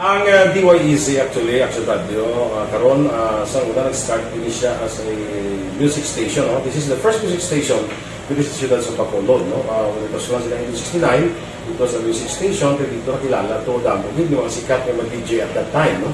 Ang, ah, D Y E Z, actually, Action Radio, ah, karon, ah, sa una nag-start ini siya as a music station, no? This is the first music station dito sa siyudad sa Bacolod, no? Ah, when it was launched in nineteen sixty-nine, it was a music station, pero dito nakilala to damo gid nga mga sikat nga mga D J at that time, no?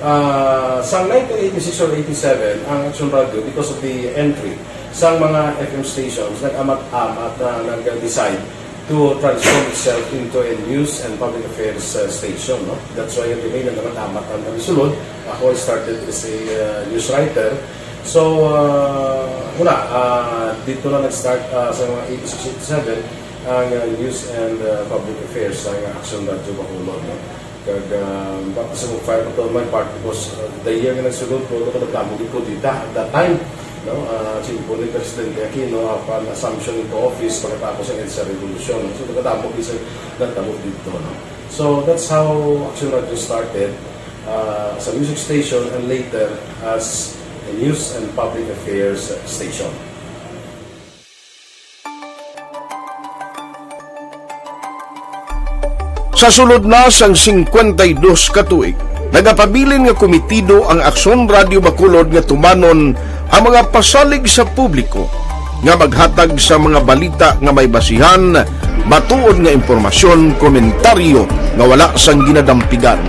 Ah, sa nineteen eighty-six or eighty-seven, ang Action Radio, because of the entry sa mga F M stations, nag-amat-amat na nag-decide to transform itself into a news and public affairs, uh, station, no? That's why remain ang nagatamat ang kami sulod. Ako, I started as a, uh, news writer. So, uh, wala, uh, dito na nag-start, uh, sa mga eighty-six, eighty-seven, ang, uh, news and, uh, public affairs sa Action Radio Bacolod, no? Kag, ah, baptism of fire pa to on my part because, ah, the year nga nagsulod ko, ako nagdamo gid ko dita at that time, no? Ah, si Impo ni Presidente Aquino, upon assumption into office, pagkatapos ng EDSA Revolution, no? So, nagdamo gid sa nagdamo dito, no? So, that's how Action Radio started, ah, as a music station and later as a news and public affairs station. Sa sulod na sang singkwenta y dos ka tuig, nagapabilin nga komitido ang Aksyon Radio Bacolod nga tumanon ang mga pasalig sa publiko nga maghatag sa mga balita nga may basihan, matuod nga impormasyon, komentaryo nga wala sang ginadampigan,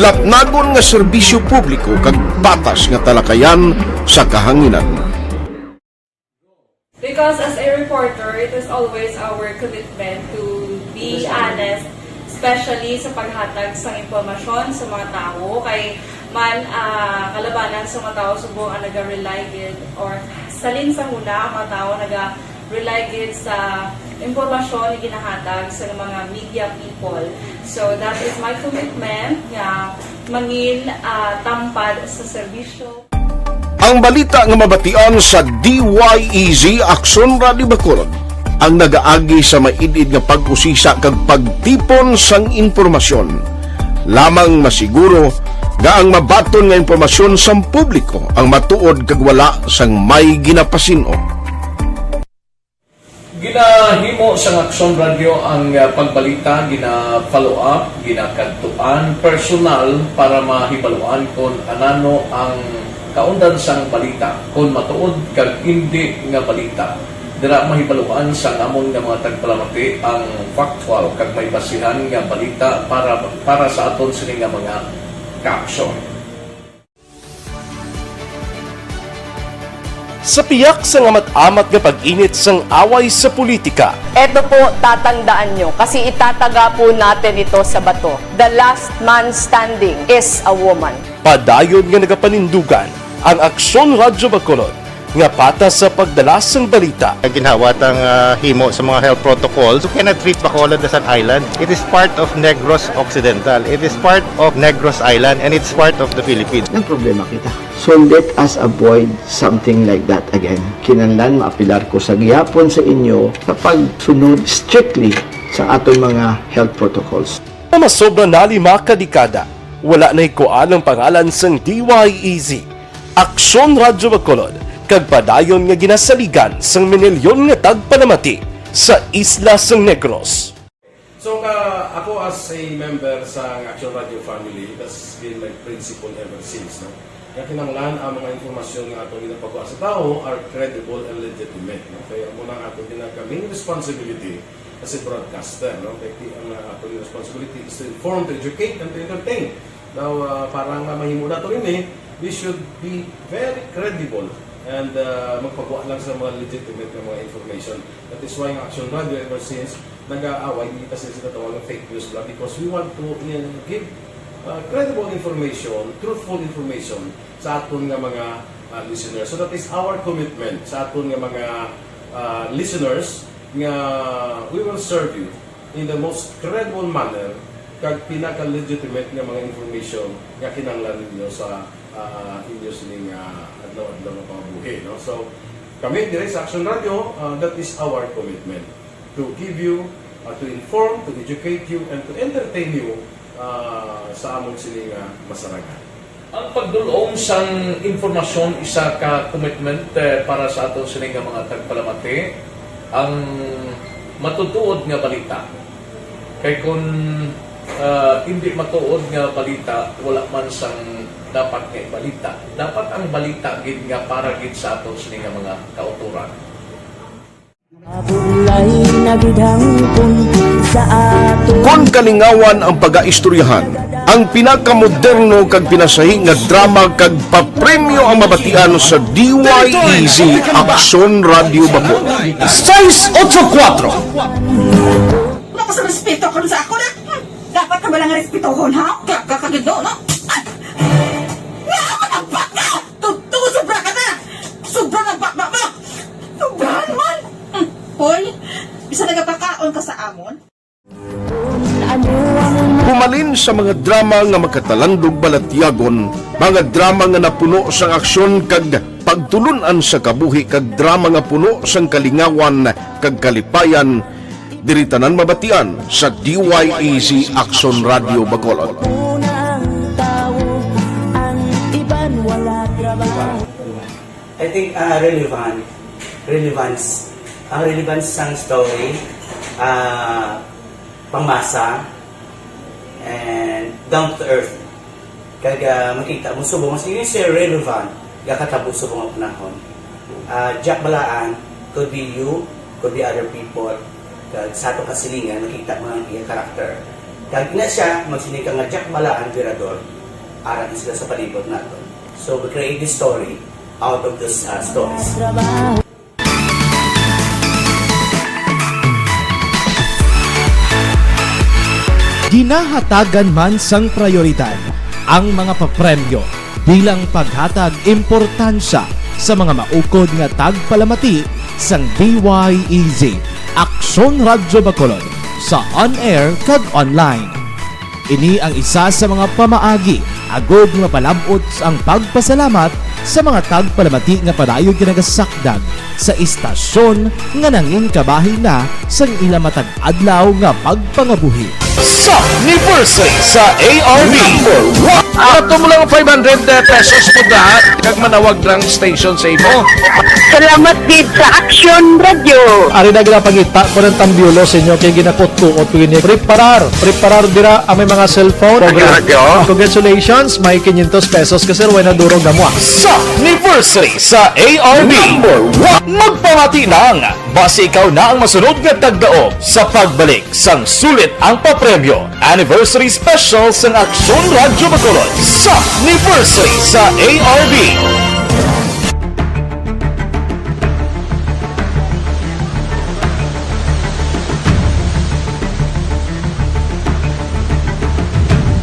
lapnagon nga serbisyo publiko kag patas nga talakayan sa kahanginan. Because as a reporter, it is always our commitment to be honest, especially sa paghatag sang impormasyon sa mga tawo. Kay man, ah, kalabanan sa mga tawo subong ang naga-rely gid, or salin sa huna ang mga tawo naga-rely gid sa impormasyon nga ginahatag sa mga media people. So that is my commitment nga mangin, ah, tampad sa serbisyo. Ang balita nga mabatian sa D Y E Z Aksyon Radio Bacolod ang nagaagi sa maid-id nga pag-usisa kag pagtipon sang impormasyon. Lamang masiguro nga ang mabaton nga impormasyon sang publiko ang matuod kag wala sang may ginapasin-o. Ginahimo sang Aksyon Radyo ang, ah, pagbalita, gina-follow up, ginakadtuan personal para mahibaluan kon anano ang kaundan sang balita, kon matuod kag indi nga balita. Dira mahibaluan sang amon nga mga tagpalamati ang factual kag may basihan nga balita para, para sa aton sini nga mga kaaksyon. Sa piyak sang amat-amat nga pag-init sang away sa politika, Eto po, tatandaan nyo, kasi itataga po natin ito sa bato. The last man standing is a woman. Padayon nga nagapanindugan ang Aksyon Radyo Bacolod nga patas sa pagdala sang balita. Ginhawa tang, ah, himo sa mga health protocols. You cannot treat Bacolod as an island. It is part of Negros Occidental. It is part of Negros Island, and it's part of the Philippines. Nagproblema kita. So let us avoid something like that again. Kinahanglan maapilar ko sa gihapon sa inyo sa pagsunod strictly sa aton mga health protocols. Nga masobra na lima ka dekada, wala nahikuan ang pangalan sang D Y E Z, Aksyon Radyo Bacolod, kag padayon nga ginasaligan sang minilyon nga tagpalamati sa isla sang Negros. So, ka, ako as a member sa Action Radio family, that's been my principle ever since, no? Nga kinahanglan ang mga impormasyon nga ato ginapagawa sa tawo are credible and legitimate, no? Kaya amo na ang ato ginaka-, main responsibility as a broadcaster, no? Kaya ki-, ang, uh, ato responsibility is to inform, to educate, and to entertain. Now, uh, para nga mahimo nato ini, we should be very credible and, uh, magpagawa lang sa mga legitimate nga mga information. That is why ang Action Radio ever since nag-aaway, hindi kasi sila tawag ng fake news lang because we want to, uh, give, uh, credible information, truthful information sa aton nga mga, uh, listeners. So that is our commitment sa aton nga mga, uh, listeners nga we will serve you in the most credible manner kag pinaka-legitimate nga mga information nga kinahanglan ninyo sa, uh, inyo sining, uh, adlaw-adlaw nga pangabuhi, no? So, kami dire sa Action Radio, uh, that is our commitment to give you, uh, to inform, to educate you, and to entertain you, uh, sa amon sini nga masarangan. Ang pagdul-ong sang impormasyon isa ka commitment, eh, para sa aton sini nga mga tagpalamati, ang matutuod nga balita. Kay kun, ah, indi matuod nga balita, wala man sang dapat nga ibalita. Dapat ang balita gid nga para gid sa aton sini nga mga kautoran. Mabulay na gid hangpon sa ato. Kon kalingawan ang pagaistoryahan, ang pinakamoderno kag pinasahi nga drama kag papremyo ang mabatian sa D Y E Z Aksyon Radio Bacolod. Sais otso kuwatro. Wala ka sa respeto karon sa ako na. Hmm. Dapat ka ba lang respetohon, ha? Gaga ka gid, no? Ay! Nga, matagpak ka! Tugtog, sobra ka na! Sobra na baba mo! Sobrahan man! Hmm. Hoy, bisa nagapakaon ka sa amon? Humalin sa mga drama nga makatalandog balatyagon, mga drama nga napuno sang aksyon kag pagtulun-an sa kabuhi kag drama nga puno sang kalingawan kag kalipayan, diri tanan mabatian sa D Y E Z Aksyon Radio Bacolod. I think, ah, relevant, relevance, ang relevance sang story, ah, pangmasa, and down to earth. Kag, ah, makita mo subong mas yun siya relevant, gakatabo subong ang panahon. Ah, Jack Balaan could be you, could be other people. Kag sa ato kasilingan, makita mo ang iya character. Kag ina siya, magsiling ka nga Jack Balaan, Virador, ara na sila sa palibot nato. So, we create this story out of those, ah, stories. Ginahatagan man sang prayoridad ang mga papremyo bilang paghatag importansya sa mga maukod nga tagpalamati sang D Y E Z, Aksyon Radyo Bacolod, sa on-air kag online. Ini ang isa sa mga pamaagi agud mapalab-ot ang pagpasalamat sa mga tagpalamati nga padayon nga nagasakdag sa istasyon nga nangin kabahin na sang ila matag adlaw nga pagpangabuhi. Sa anniversary sa A R B. Number one. Ato mo lang five hundred pesos mo da, kag manawag lang station sa imo. Salamat gid sa Aksyon Radyo. Ari na ginapangita ko ng tambiolo sa inyo kay ginakutkuot ko ini. Preparar, preparar dira ang may mga cellphone. Aksyon Radyo. Congratulations, may quinientos pesos ka, sir, way na durog na mo, ah. Sa anniversary sa A R B. Number one. Magpamati lang, basi ikaw na ang masunod nga tagdaog sa pagbalik sang sulit ang papremyo. Anniversary Special sang Aksyon Radyo Bacolod sa anniversary sa A R B.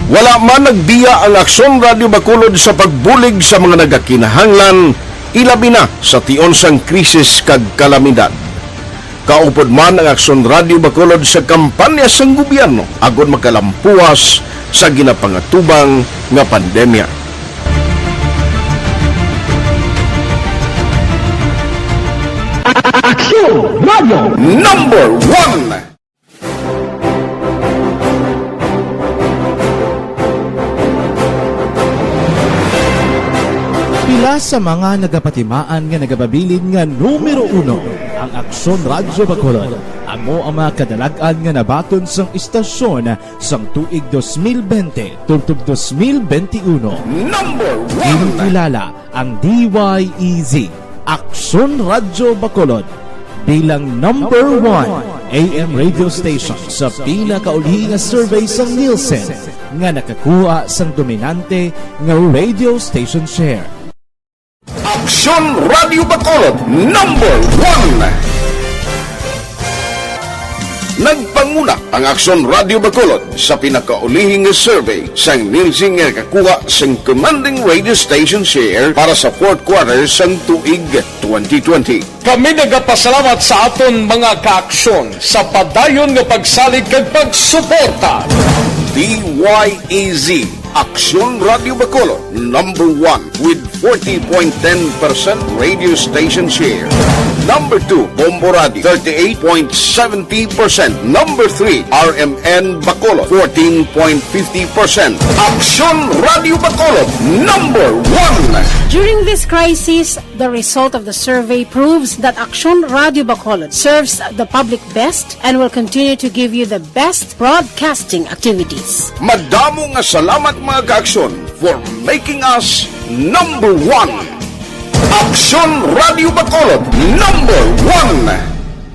Wala man nagbiya ang Aksyon Radyo Bacolod sa pagbulig sa mga nagakinahanglan, ilabi na sa tion sang krisis kag kalamidad. Kaupod man ang Aksyon Radyo Bacolod sa kampanya sang gobyerno agod makalampuas sa ginapangatubang nga pandemya. Aksyon Radyo. Number one. Pila sa mga nagapatimaan nga nagababilin nga numero uno ang Aksyon Radyo Bacolod. Amo ang mga kadalag-an nga nabaton sang istasyon sang tuig dos mil bente tubtob dos mil bente uno. Number one. Ginkilala ang D Y E Z, Aksyon Radyo Bacolod, bilang number one A M radio station sa pinakaulihi nga survey sang Nielsen nga nakakuha sang dominante nga radio station share. Aksyon Radyo Bacolod, number one. Nagpanguna ang Aksyon Radyo Bacolod sa pinakaulihi nga survey sang Nielsen nga nakakuha sang commanding radio station share para sa fourth quarter sang tuig twenty twenty. Kami nagapasalamat sa aton mga kaaksyon sa padayon nga pagsalig kag pagsuporta. D Y E Z, Aksyon Radyo Bacolod, number one with forty point ten percent radio station share. Number two, Bombo Radio, thirty-eight point seventy percent. Number three, R M N Bacolod, fourteen point fifty percent. Aksyon Radyo Bacolod, number one. During this crisis, the result of the survey proves that Aksyon Radyo Bacolod serves the public best and will continue to give you the best broadcasting activities. Madamo nga salamat, mga kaaksyon, for making us number one. Aksyon Radyo Bacolod, number one.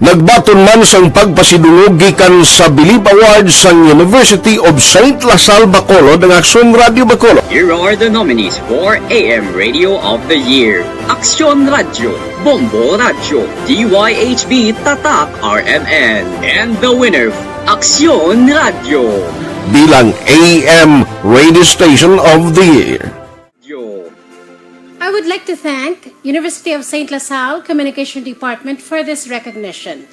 Nagbaton man sang pagpasidungog gikan sa Bilib Awards sang University of Saint La Salle Bacolod ang Aksyon Radyo Bacolod. Here are the nominees for A M Radio of the Year. Aksyon Radyo, Bombo Radyo, D Y H B Tatak R M N, and the winner, Aksyon Radyo. Bilang A M Radio Station of the Year. I would like to thank University of Saint La Salle Communication Department for this recognition.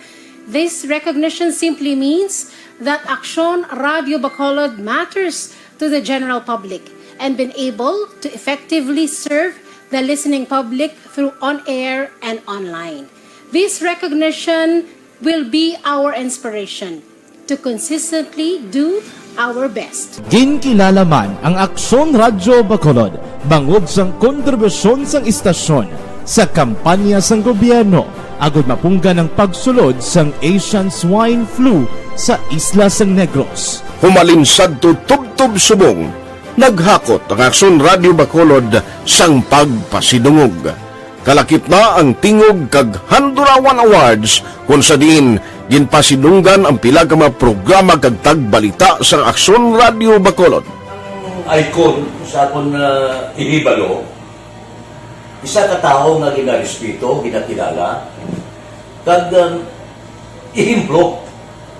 This recognition simply means that Aksyon Radyo Bacolod matters to the general public and been able to effectively serve the listening public through on-air and online. This recognition will be our inspiration to consistently do our best. Ginkilala man ang Aksyon Radyo Bacolod bangod sang kontribusyon sang istasyon sa kampanya sang gobyerno agud mapunggan ang pagsulod sang Asian Swine Flu sa isla sang Negros. Humalin sadto tubtob subong, naghakot ang Aksyon Radyo Bacolod sang pagpasidungog. Kalakip na ang Tingog kag Handurawan Awards, kung sa diin ginpasidunggan ang pila ka mga programa kag tagbalita sa Aksyon Radyo Bacolod. Ang icon sa akon, ah, ihibalo, isa ka tawo nga ginarespeto, ginakilala, kag, um, ehemplo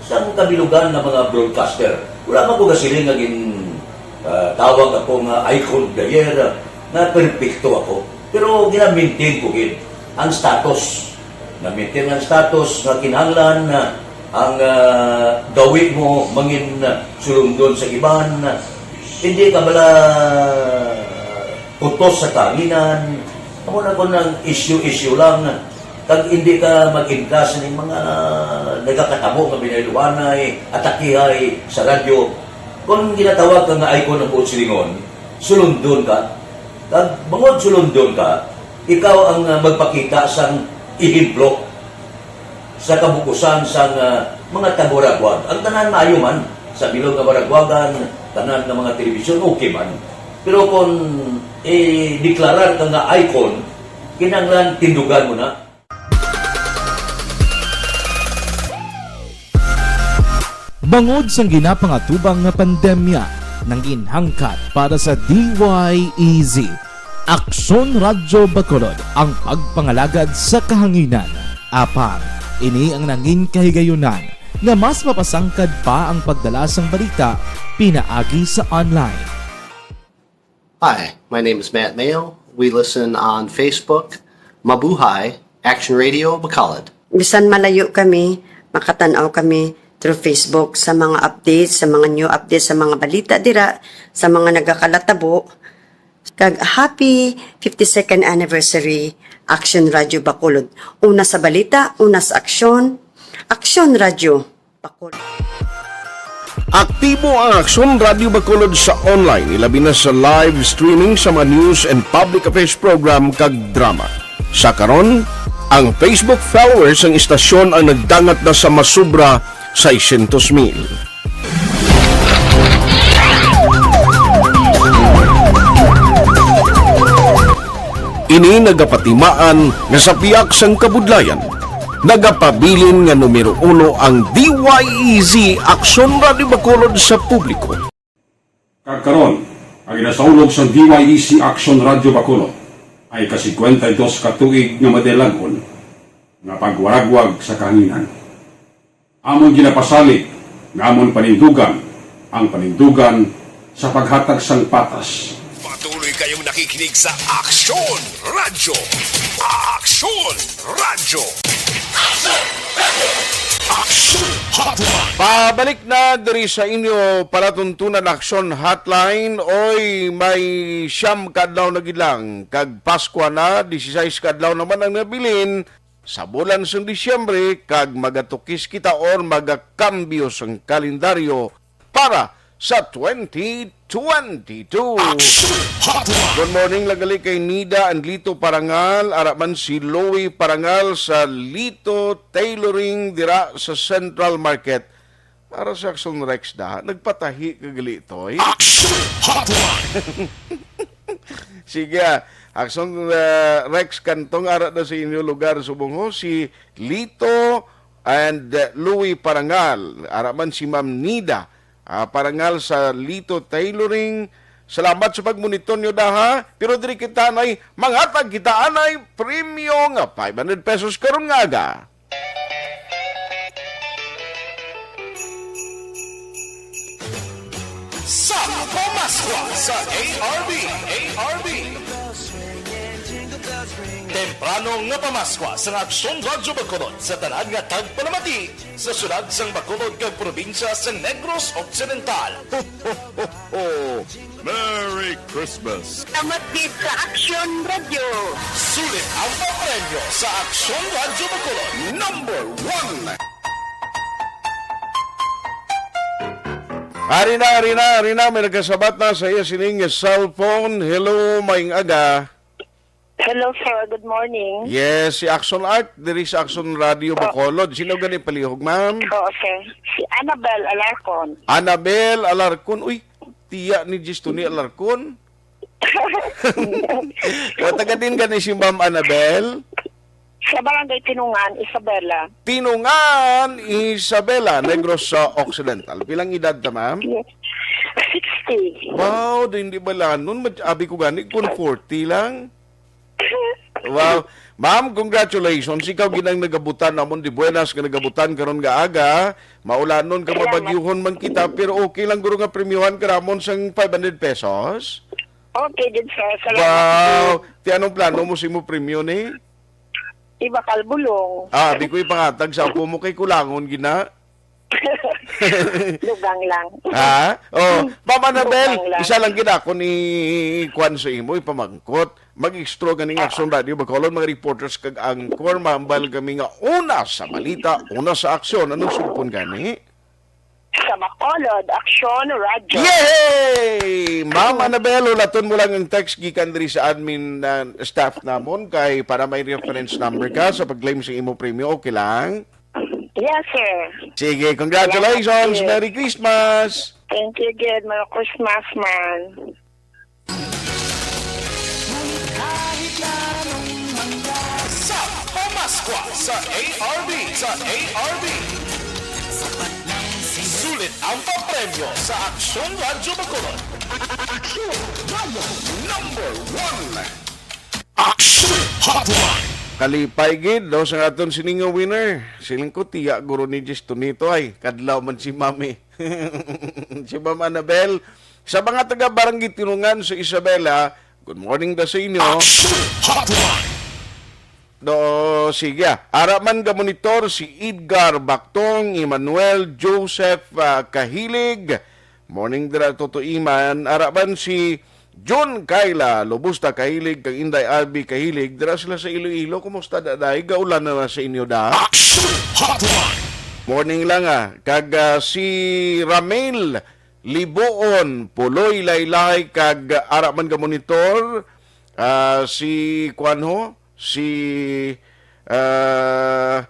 sang kabilugan nga mga broadcaster. Wala man ko gasiling nga gin, ah, tawag ako nga icon of the year, ah, nga perpekto ako. Pero gina-maintain ko gid ang status. Na-maintain ang status nga kinahanglan na ang, ah, gawi mo mangin, ah, sulundon sa iban. Hindi ka bala putos sa kahanginan, Amo na kon ang issue-issue lang, kag hindi ka mag-intas ning mga nagakatabo nga binayluhanay, atakihay sa radyo. Kon ginatawag ka nga icon ang buot silingon, sulundon ka. Kag bangod sulundon ka, ikaw ang, ah, magpakita sang ehemplo sa kabukusan sang, ah, mga taga-Waraguag. Ang tanan maayo man, sa bilog nga Waraguagan, tanan nga mga telebisyon, okay man. Pero kung i-deklarar ka nga icon, kinahanglan tindugan mo na. Bangod sang ginapangatubang nga pandemya, nangin hangkat para sa D Y E Z, Aksyon Radyo Bacolod ang pagpangalagad sa kahanginan. Apang, ini ang nangin kahigayunan nga mas mapasangkad pa ang pagdala sang balita pinaagi sa online. Hi, my name is Matt Mayo. We listen on Facebook. Mabuhay, Action Radio Bacolod. Bisan malayo kami, makatan-aw kami through Facebook sa mga updates, sa mga new updates, sa mga balita dira, sa mga nagakalatabo. Kag happy fifty-second anniversary, Action Radio Bacolod. Una sa balita, una sa aksyon, Action Radio Bacolod. Aktibo ang Aksyon Radyo Bacolod sa online, ilabi na sa live streaming sa mga news and public affairs program kag drama. Sa karon, ang Facebook followers sang istasyon ang nagdangat na sa masubra seiscientos mil. Ini nagapatimaan nga sa pihak sang kabudlayan, nagapabilin nga numero uno ang D Y E Z Aksyon Radyo Bacolod sa publiko. Kag karon, ang ginasaulog sang D Y E Z Aksyon Radyo Bacolod ay ka singkwenta y dos ka tuig nga madilag-on nga pagwaragwag sa kahanginan. Amon ginapasalig nga amon panindugan ang panindugan sa paghatag sang patas. Patuloy kayong nakikinig sa Aksyon Radyo. Aksyon Radyo. Aksyon Hotline. Pabalik na diri sa inyo palatuntunan Aksyon Hotline. Oy, may siyam ka adlaw na gid lang kag Paskwa na, dieciséis ka adlaw naman ang nabilin sa bulan sang Disyembre, kag magatukis kita or magakambyo sang kalendaryo para sa twenty twenty-two. Action Hotline. Good morning, lagali kay Nida and Lito Parangal, ara man si Louie Parangal sa Lito Tailoring dira sa Central Market. Ara sa Action Rex da, nagpatahi ka gali, Toy. Action Hotline. Sige, ah. Action, ah, Rex Kantong, ara na sa inyo lugar subong ho, si Lito and, ah, Louie Parangal. Ara man si Ma'am Nida, ah, Parangal sa Lito Tailoring. Salamat sa pagmonitor nyo daha. Pero diri kita anay, mangatag kita anay premyo nga five hundred pesos karon nga aga. Sa Pamaskwa sa A R B, A R B. Temprano nga pamaskwa sa Aksyon Radyo Bacolod sa tanan nga tagpalamati sa syudad sang Bacolod kag probinsya sa Negros Occidental. Merry Christmas! Salamat gid sa Aksyon Radyo. Sulit ang papremyo sa Aksyon Radyo Bacolod, number one. Ari na, ari na, ari na, may nagkasabat na sa iya sining cellphone. Hello, maayong aga. Hello, sir. Good morning. Yes, si Action Art, diri sa Action Radio Bacolod. Sino gani palihog, ma'am? Oo, sir. Si Annabel Alarcon. Annabel Alarcon. Uy, tiya ni Jis Tony Alarcon. O, taga din gani si Ma'am Annabel? Sa Barangay Tinungan, Isabela. Tinungan, Isabela, Negros sa Occidental. Pilang edad ta, ma'am? Sixty. Wow, di, hindi balanon. Mad-, abi ko gani, kung forty lang. Wow. Ma'am, congratulations. Ikaw ginang nagabutan namon di buenas nga nagabutan karon nga aga. Maulanon ka, salamat, mabagyuhon man kita, pero okay lang guro nga premyuhan ka namon sang five hundred pesos. Okay din, sir. Salamat. Wow. Ti anong plano mo sa imo premyo ni? Ibakal bulong. Ah, di ko ipangatag sa apo mo kay kulangon gina. Dugang lang. Ha? Oh, Ma'am Annabel, Dugang lang. Isa lang gid ako ni kwan sa imo, ipamangkot. Mag-extra ganing Aksyon Radio Bacolod, mga reporters kag anchor, mahambal kami nga una sa balita, una sa aksyon. Anong sugpon gani? Sa Bacolod, Aksyon Radio. Yay! Ma'am Annabel, hulaton mo lang ang text gikan diri sa admin, uh, staff namon kay para may reference number ka sa pag-claim sa imo premyo, okay lang? Yes, sir. Sige, congratulations! Yes. Merry Christmas! Thank you, good. Merry Christmas, man. Ngunit kahit na anong mangyari Sa Pamaskwa sa A R B, sa A R B. Sulit ang papremyo sa Aksyon Radyo Bacolod. Aksyon Radyo number one. Aksyon Hotline. Kalipay gid, no, sa aton sining nga winner. Siling ko, tiya guro ni Jis Tunito ay, kadlaw man si Mami. Si Ma'am Annabel, sa mga taga Barangay Tinungan sa Isabela, good morning da sa inyo. Aksyon Hotline. Do, sige. Ara man ga monitor si Edgar Bactong, Emmanuel Joseph, ah, Kahilig. Morning dira, Toto Iman. Ara man si John Kayla Lobusta Kahilig, kag Inday Albi Kahilig. Dira sila sa Iloilo. Kumusta, Daday? Gaulan na, na sa inyo, da? Aksyon Hotline. Morning lang, ah. Kag, ah, si Ramil Libuon, Puloy Laylay, kag, ah, ara man ga monitor, ah, si, kuwan ho, si, ah,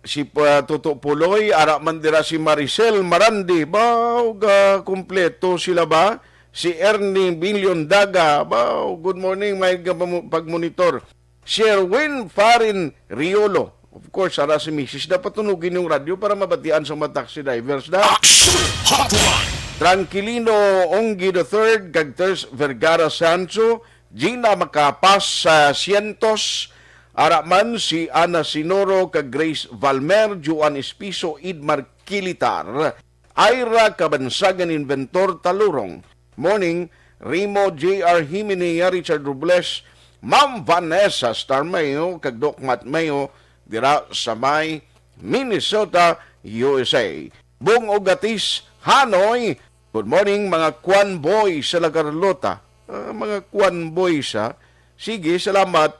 si, ah, Toto Puloy, ara man dira si Maricel Marandi. Baw, ga kumpleto sila ba? Si Ernie Billion Daga. Baw, good morning, may ga-, pagmonitor. Si Erwin Farin Riolo. Of course, ara si misis, dapat tunugin yung radyo para mabatian sa mga taxi drivers, da. Aksyon Hotline. Tranquilino Onggi the third, kag Ters Vergara Sancho, Gina Macapas sa Cientos, ara man si Ana Sinoro, kag Grace Valmer, Juan Espiso, Idmar Kilitar, Ira Kabansagan, Inventor Talurong. Morning, Rimo J R Himinea, Richard Robles, Ma'am Vanessa Starmayo, kag Doc Matt Mayo, dira sa may Minnesota, U S A. Bong Ogatis, Hanoy, good morning, mga kwan boy sa La Carlota. Ah, mga kwan boy sa. Sige, salamat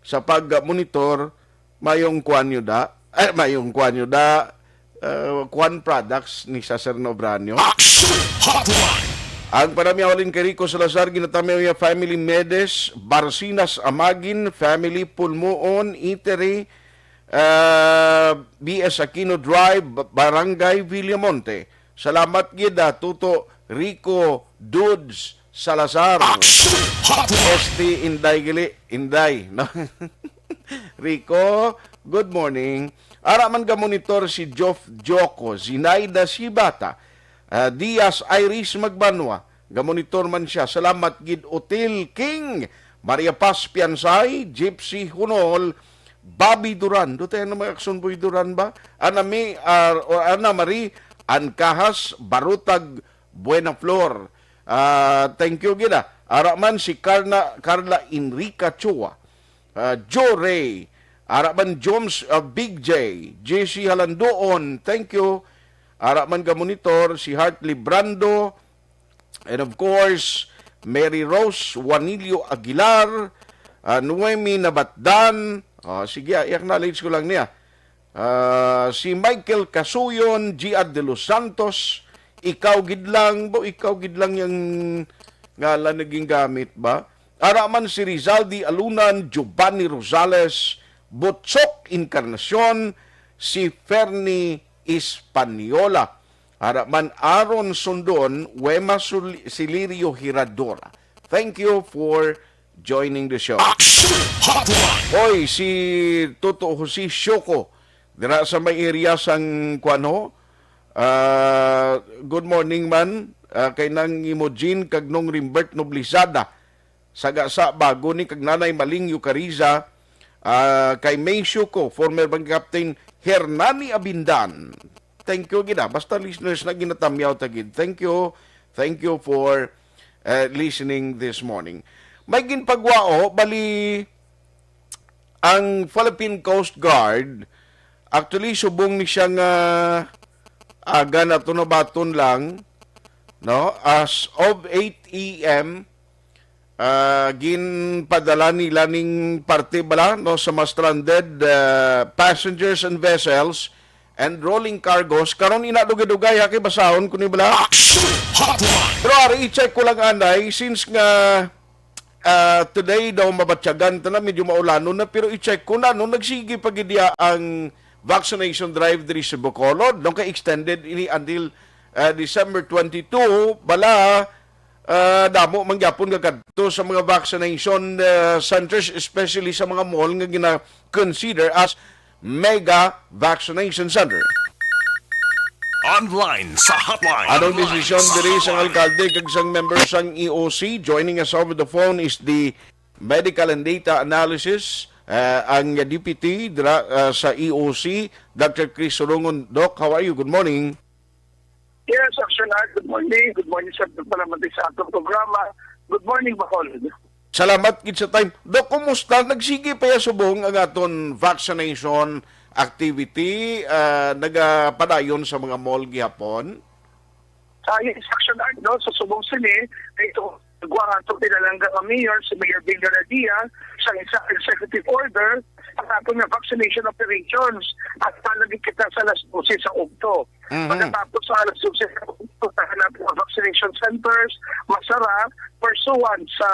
sa pag-monitor. Mayong kwan nyo da. Eh, mayong kwan nyo da. Ah, kwan products ni Sir Nobranyo. Aksyon Hotline. Ang panamyaw halin kay Rico Salazar, ginatamiyaw niya family Medes, Barcinas Amagin, family Pulmuon, Iteri, ah, B S Aquino Drive, Barangay Villamonte. Salamat gid, ah, Tuto Rico Dudes Salazar. Aksyon Hotline. S T Inday gali, Inday, no? Rico, good morning. Ara man ga monitor si Geoff Joko, Zinaida Sibata, ah, Diaz Iris Magbanwa, ga monitor man siya. Salamat gid, Otil King, Maria Paz Piansay, Gypsy Hunol, Bobby Duran. Do tayo na may Aksyon Boy Duran ba? Anami, ah, or Ana Marie Ancajas Barutag Buena Flor. Ah, thank you gid, ah. Ara man si Carla, Carla Enrica Chua, ah, Joe Ray, ara man Joms, ah, Big J, J C Halandoon, thank you. Ara man ga monitor si Hartley Brando, and of course, Mary Rose Juanillo Aguilar, ah, Noemi Nabatdan. Ah, sige, ah, i-acknowledge ko lang niya. Ah, si Michael Casuyon, G R De Los Santos, ikaw gid lang, bo, ikaw gid lang yung ngalan naging gamit ba? Ara man si Rizaldi Alunan, Giovanni Rosales, Butchok Encarnacion, si Fernie Española. Ara man Aaron Sundon, Wema Sul-, Silirio Hiradora. Thank you for joining the show. Aksyon Hotline. Hoy, si Toto Jose Shoko, dira sa may area sang, kuwan ho. Ah, good morning man, ah, kay Nang Imogene kag Nong Rimbert Noblizada. Sagasa bago ni kag Nanay Maling Yukariza, ah, kay May Shoko, former Barangay Captain Hernani Abindan. Thank you gid, ah. Basta listeners na, ginatamyaw ta gid. Thank you. Thank you for, eh, listening this morning. May ginpagwao, bali, ang Philippine Coast Guard, Actually, subong ni siya nga aga nato nabaton lang, no? As of eight a m, ah, ginpadala nila ning parte bala, no, sa mga stranded, ah, passengers and vessels and rolling cargos. Karon ina dugay-dugay, ha, kay basahon ko ni bala. Action Hotline! Pero ari, i-check ko lang anay, since nga, ah, today daw mabatyagan ta na, medyo maulanon na, pero i-check ko na, no, nagsige pa gid diya ang vaccination drive diri sa Bacolod, no, kay extended ini until, ah, December twenty-two, bala, ah, damo man gyapon nga kadto sa mga vaccination, ah, centers, especially sa mga mall nga gina-consider as mega vaccination center. Online sa hotline. Anong desisyon diri sang alkalde kag sang member sang E O C? Joining us over the phone is the medical and data analysis, ah, ang deputy dira, ah, sa E O C, Doctor Chris Surungon. Doc, how are you? Good morning. Yes, Action Art, good morning. Good morning sa palamatay sa atong programa. Good morning, Bacolod. Salamat gid sa time. Doc, kumusta? Nagsige pa ya subong ang aton vaccination activity, ah, nagapadayon sa mga mall gihapon? Ah, yes, Action Art, no? Sa subong sini, ito, gwa nga ito pinalangga nga mayor, si Mayor Bill Garcia, sa isa executive order, ang aton nga vaccination operations. At palagi kita sa alas dose sa ugto. Mhm. Pagkatapos sa alas dose sa ugto, tahan natin ang vaccination centers, masara, pursuant sa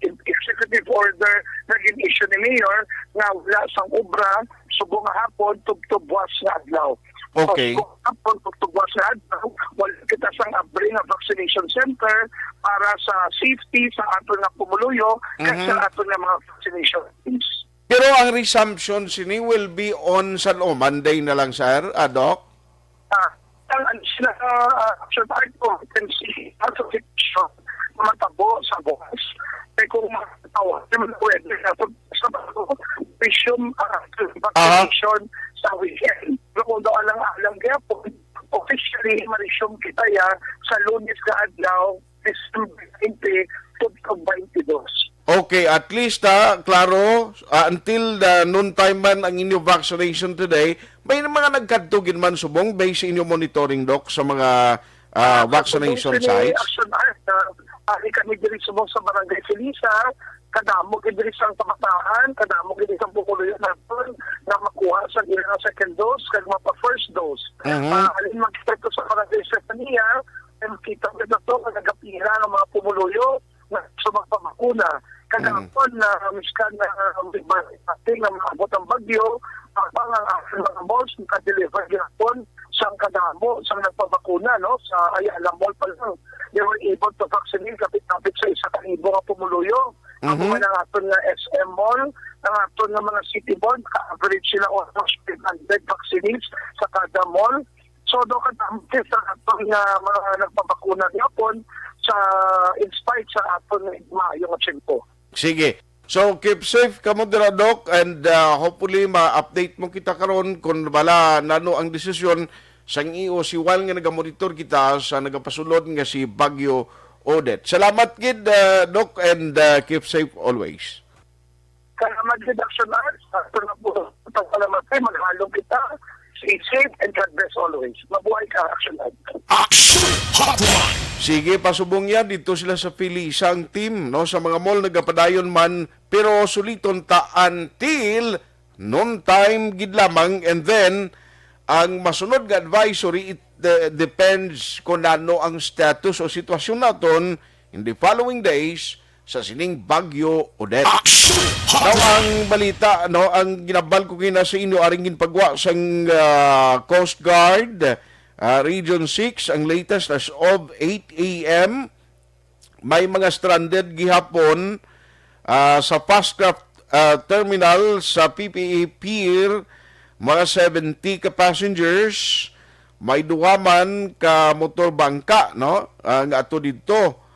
executive order na gin-issue ni Mayor nga wala sang obra subong nga hapon tubtob buwas nga adlaw. Okay. So, subong nga hapon tubtob buwas nga adlaw, wala kita sang abri nga vaccination center para sa safety sa aton nga pumuluyo kag Mhm. sa aton nga mga vaccination teams. Pero ang resumption sini will be on san-o, Monday na lang, sir, ah, Doc? Ah, ang, ang sila, ah, action item, M C, ato sitwasyon, matabo sa bukas. Kay kung makatawa, di man pwede na sa, sa bago, resume ang Aha. vaccination sa weekend. Pero kung daw alang-alang gyapon, officially, ma-resume kita ya sa Lunes nga adlaw, December twenty, twenty twenty-two. Okay, at least, ha, klaro, ah, until the noon time man ang inyo vaccination today, may mga nagkadto gid man subong based sa inyo monitoring, Doc, sa mga, ah, Ah, vaccination kung sites? Action Art, ah, ari kami diri subong sa Barangay Felisa, kadamo gid diri sang kabataan, kadamo gid sang pumuluyo naton nga makuha sa ilang second dose kag mapa first dose. Mhm. Ah, alin man kita sa Barangay Estefania, ang kita gid nato nga nagapila ang mga pumuluyo nga sa magpabakuna. Kagahapon na miskan na may balik natin nga maabot ang bagyo, habang ang ating mga malls makadeliver gihapon sang kadamo sang nagpabakuna, no? Sa Ayala Mall pa lang, they were able to vaccinate kapit-kapit sa isa ka libo nga pumuluyo. Ang Mhm. mga nga aton nga S M Mall, ang aton nga mga city mall, naka-average sila almost five hundred vaccines sa kada mall. So, do kadamo sa aton nga mga nagpabakuna gihapon sa, in spite sa aton nga maayo nga tiyempo. Sige. So, keep safe kamo dira, Doc, and, uh, hopefully ma-update mo kita karon kung bala nano ang desisyon sang E O C while nga nagamonitor kita sa nagapasulod nga si Bagyo Odette. Salamat gid, uh, Doc, and, uh, keep safe always. Salamat gid, Action Art. Sa ito na po, ito pala matay, maghalong kita. Stay safe and God bless always. Mabuhay ka, Action Art. Action Hotline. Sige, pasubong yan. Dito sila sa Felisa ang team, no? Sa mga mall, nagapadayon man. Pero suliton ta until noon time gid lamang. And then, ang masunod nga advisory, it, uh, depends kung ano ang status o sitwasyon naton in the following days sa sining Bagyo Odette. Action Now, Hotline. Ang balita, no, ang ginabal ko kina sa inyo, aring ginpagwa sang, ah, Coast Guard, ah, Region six, ang latest as of eight a m, may mga stranded gihapon, ah, sa Fastcraft, ah, Terminal sa P P A Pier, mga seventy ka passengers, may duha man ka motor bangka, no, ah, nga ato didto.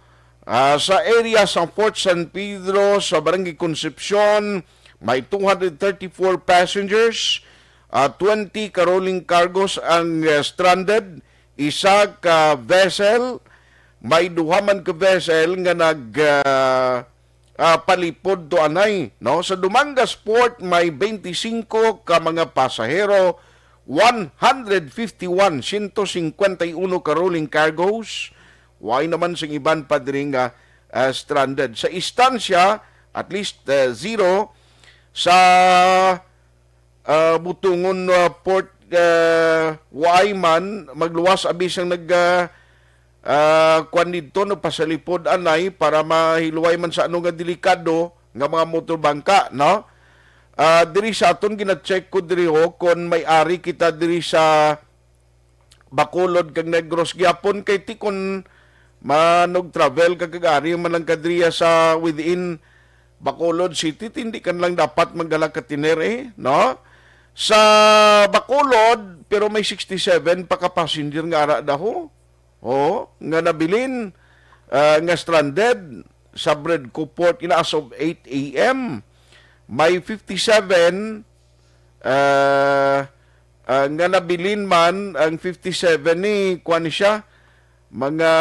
Ah, sa area sa Fort San Pedro, sa Barangay Concepcion, may two hundred thirty-four passengers, ah, twenty ka rolling cargos ang, ah, stranded, isa ka vessel, may duha man ka vessel nga nag, ah, ah, palipod to anay, no? Sa Dumangas Port, may twenty-five ka mga pasahero One hundred fifty-one, siyento singkwenta y uno ka rolling cargos. Way naman sing iban pa diri nga, ah, stranded. Sa Estancia, at least, ah, zero. Sa, ah, Butungon, ah, Port, ah, way man, magluwas abi sang nag, ah, ah, kwan didto, no, pasalipod anay para mahiluway man sa ano nga delikado nga mga motorbangka, no? Ah, diri sa aton gina-check ko diri, ho, kon may ari kita diri sa Bacolod kag Negros gyapon, kay ti kon manog travel ka kag ari man lang ka diriya sa within Bacolod City, ti hindi ka lang dapat magdala ka tiner, eh, no? Sa Bacolod, pero may sixty-seven pa ka passenger nga ara daw, oh, nga nabilin, ah, nga stranded sa Bredco Port ina as of eight a m. May fifty-seven, ah, ah, nga nabilin man ang fifty-seven ni, kuwan ni siya, mga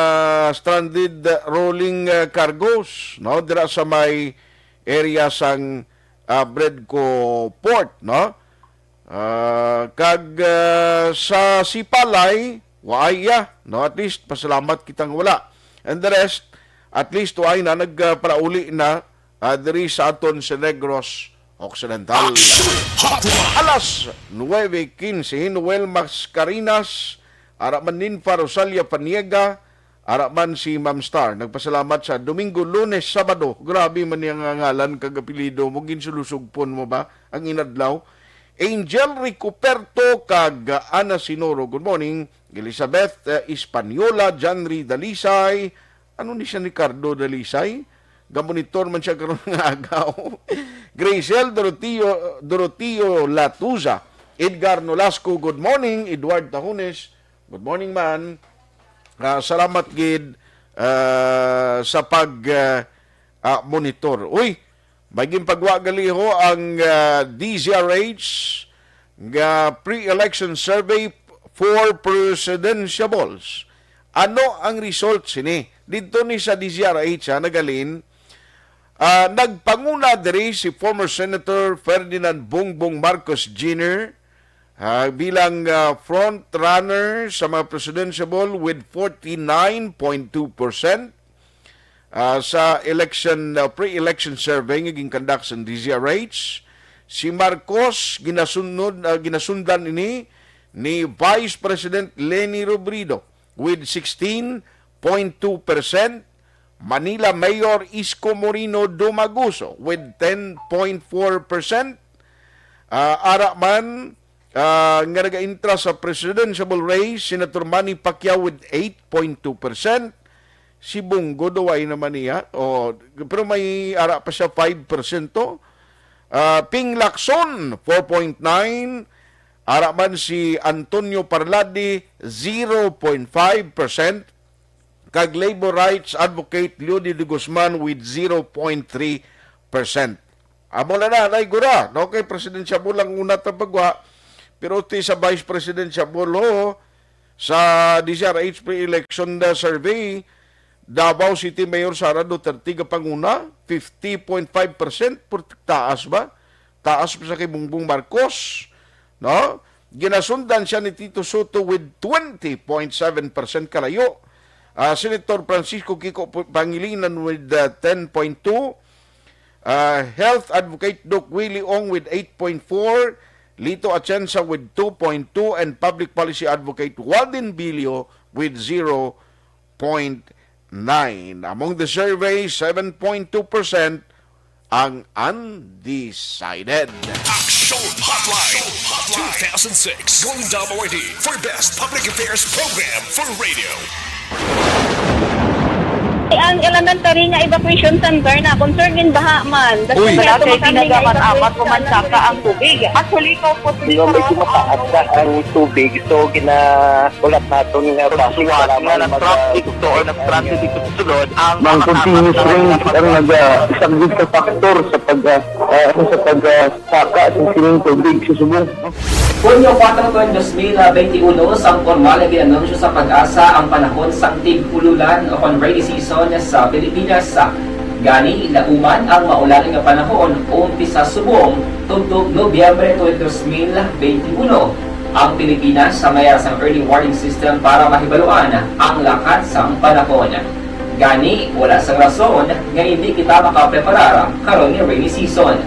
stranded, ah, rolling, ah, cargos, no, dira sa may area sang, ah, Bredco Port, no? Ah, kag, ah, sa Sipalay, waay iya, no? At least, pasalamat kitang wala. And the rest, at least, waay na nagpalauli na, ah, diri sa aton sa Negros Occidental. Action Hotline. Alas nuebe quince, Noel Mascarinas, ara man Ninfa Rosalia Paniega, ara man si Ma'am Star. Nagpasalamat sa Domingo, Lunes, Sabado. Grabe man niya nga ngalan kag apelyido mo. Ginsulusugpon mo ba ang inadlaw? Angel Ricoperto kag Ana Sinoro. Good morning. Elizabeth, eh, Española, Janry Dalisay. Ano ni siya, Ricardo Dalisay? Gamonitor man siya karon nga agaw. Grazel Dorotio, Dorotio Latuza. Edgar Nolasco, good morning. Edward Tahones, good morning man. Ah, salamat gid, ah, sa pag, ah, ah, monitor. Uy, may ginpagwa gali, ho, ang, ah, D Z R H nga pre-election survey for presidentiables. Ano ang result sini? Didto ni sa D Z R H, ha, nagalin, ah, nagpanguna diri si former Senator Ferdinand Bongbong Marcos Junior, ah, bilang, ah, front runner sa mga presidentiable with forty-nine point two percent. Ah, sa election, ah, pre-election survey nga ginkandak sa D Z R H, si Marcos ginasunod, ah, ginasundan ini ni Vice President Leni Robredo with sixteen point two percent, Manila Mayor Isko Moreno Dumaguso with ten point four percent, ah, ara man, ah, nga nagaintra sa presidential race, Senator Manny Pacquiao with eight point two percent. Si Bongo daw ay naman niya. Oh, pero may ara pa siya five percent to. Ah, Ping Lacson, four point nine. Ara man si Antonio Parlade, zero point five percent. Kag labor rights advocate Leody de Guzman with zero point three percent. Amo na na, nay gura, no? Kay presidential mo lang una ta pagwa, pero ti sa vice presidential mo, sa D Z R H pre-election na survey, Davao City Mayor Sara Duterte gapanguna, fifty point five percent, pur-, taas ba? Taas pa sa kay Bongbong Marcos, no? Ginasundan siya ni Tito Soto with twenty point seven percent kalayo. Ah, Senator Francisco Kiko P-, Pangilinan with, ah, ten point two. Ah, Health Advocate Doc Willie Ong with eight point four. Lito Atienza with two point two and Public Policy Advocate Walden Bilio with zero point nine. Among the survey, seven point two percent ang undecided. Action Hotline two thousand six Golden Dome Awardee for Best Public Affairs Program for Radio. Ang elementary nga evacuation center na concern in baha man. Uy. Wala kay ginagamat-amat ko man saka ang tubig. Actually, ikaw po, hindi ko mataas na ang tubig. So, gina-, ulat naton nga base para nga mag-, nag-traffic to or nag-traffic dito sa sulod, ang Mang continuous rain ang naga-, isang big factor sa pag, ah, ah, sa pag, ah, saka sa sining tubig sa subong. Hunyo kuwatro, dos mil benti uno, sang pormal nga gin-anunsyo sa PAGASA ang panahon sang tig-ululan o kon rainy season sa Pilipinas. Gani, lauman ang maulan nga panahon umpisa subong tubtob Nobyembre twenty, dos mil benti uno. Ang Pilipinas sa mayar sang early warning system para mahibaluan ang lakat sang panahon. Gani, wala sang rason nga hindi kita makapreparar karon nga rainy season.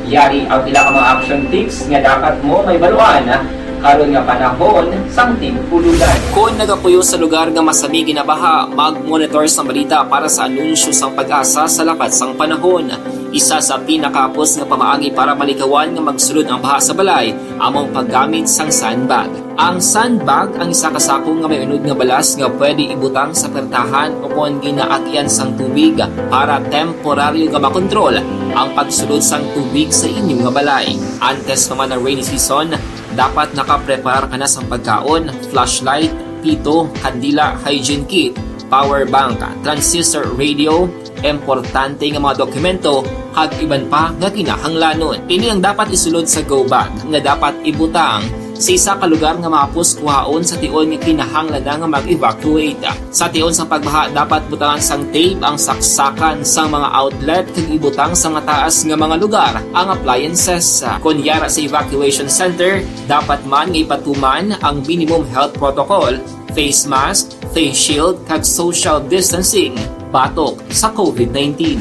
Yari ang pila ka mga action tips nga dapat mo mahibaluan karon nga panahon sang tig-ululan. Kon nagapuyo sa lugar nga masami ginabaha, mag-monitor sang balita para sa anunsyo sang PAGASA sa lakat sang panahon. Isa sa pinakahapos nga pamaagi para malikawan nga magsulod ang baha sa balay amo ang paggamit sang sandbag. Ang sandbag ang isa ka sako nga may unod nga balas nga pwede ibutang sa pertahan o kon ginaagyan sang tubig para temporaryo nga makontrol ang pagsulod sang tubig sa inyo nga balay. Antes pa man ang rainy season, dapat nakapreparar ka na sang pagkaon, flashlight, pito, kandila, hygiene kit, power bank, transistor radio, importante nga mga dokumento, kag iban pa nga kinahanglanon. Ini ang dapat isulod sa go bag nga dapat ibutang sa isa ka lugar nga mahapos kuhaon sa tion nga kinahanglan na nga mag-evacuate. Sa tion sang pagbaha, dapat butangan sang tape ang saksakan sang mga outlet kag ibutang sa mataas nga mga lugar ang appliances. Kon yara sa evacuation center, dapat man nga ipatuman ang minimum health protocol, face mask, face shield, kag social distancing batok sa COVID nineteen.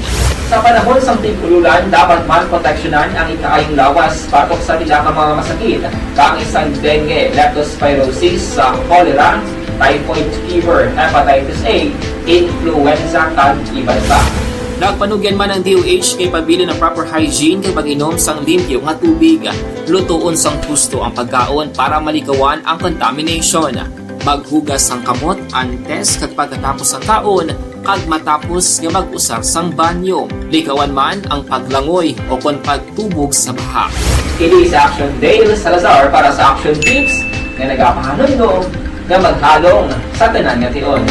Sa panahon sang tig-ululan, dapat man proteksyonan ang ikaayong lawas batok sa pila ka mga masakit, kaangay sang dengue, leptospirosis, sa cholera, typhoid fever, hepatitis A, influenza, kag iban pa. Nagpanugyan man ang D O H nga ipabilin ang proper hygiene kag pag-inom sang limpyo nga tubig. Lutoon sang husto ang pagkaon para malikawan ang contamination. Maghugas sang kamot antes kag pagkatapos sang kaon, kag matapos nga mag-usar sang banyo. Likawan man ang paglangoy o kon pagtubog sa baha. Ini si Action Dale Salazar para sa Action Tips nga nagapahanumdom nga maghalong sa tanan nga tion.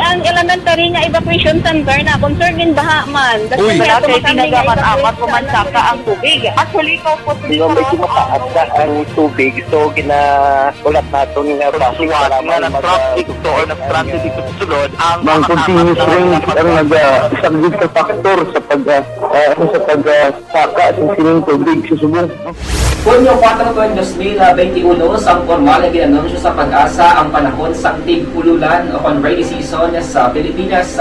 Ang elementary nga evacuation center na concern din baha man. Uy. Wala kay tinaga man amat ko man saka ang tubig. Actually, ko po. Di ba, medyo mataas na ang tubig, so ginaulat naton nga basi suwat nga nag-traffic to or nag-transit dito sa sulod ang mga continuous rain ang nag-, ah, isang big factor sa pag, ah, ah, sa pag, ah, saka sa sining tubig sa subong. Hunyo kuwatro tuig dos mil benti uno, sang pormal nga ginanunsyo sa PAGASA ang panahon sang tig-ululan o kon rainy season sa Pilipinas.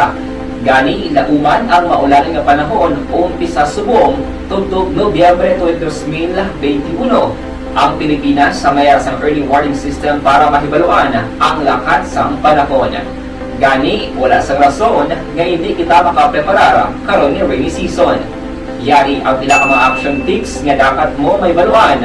Gani, nauman ang maulan nga panahon umpisa subong tubtob Nobyembre tuig dos mil benti uno. Ang Pilipinas sa mayar sang early warning system para mahibaluan ang lakat sang panahon. Gani, wala sang rason nga hindi kita makapreparar karon nga rainy season. Yari ang pila ka mga action tips nga dapat mo mahibaluan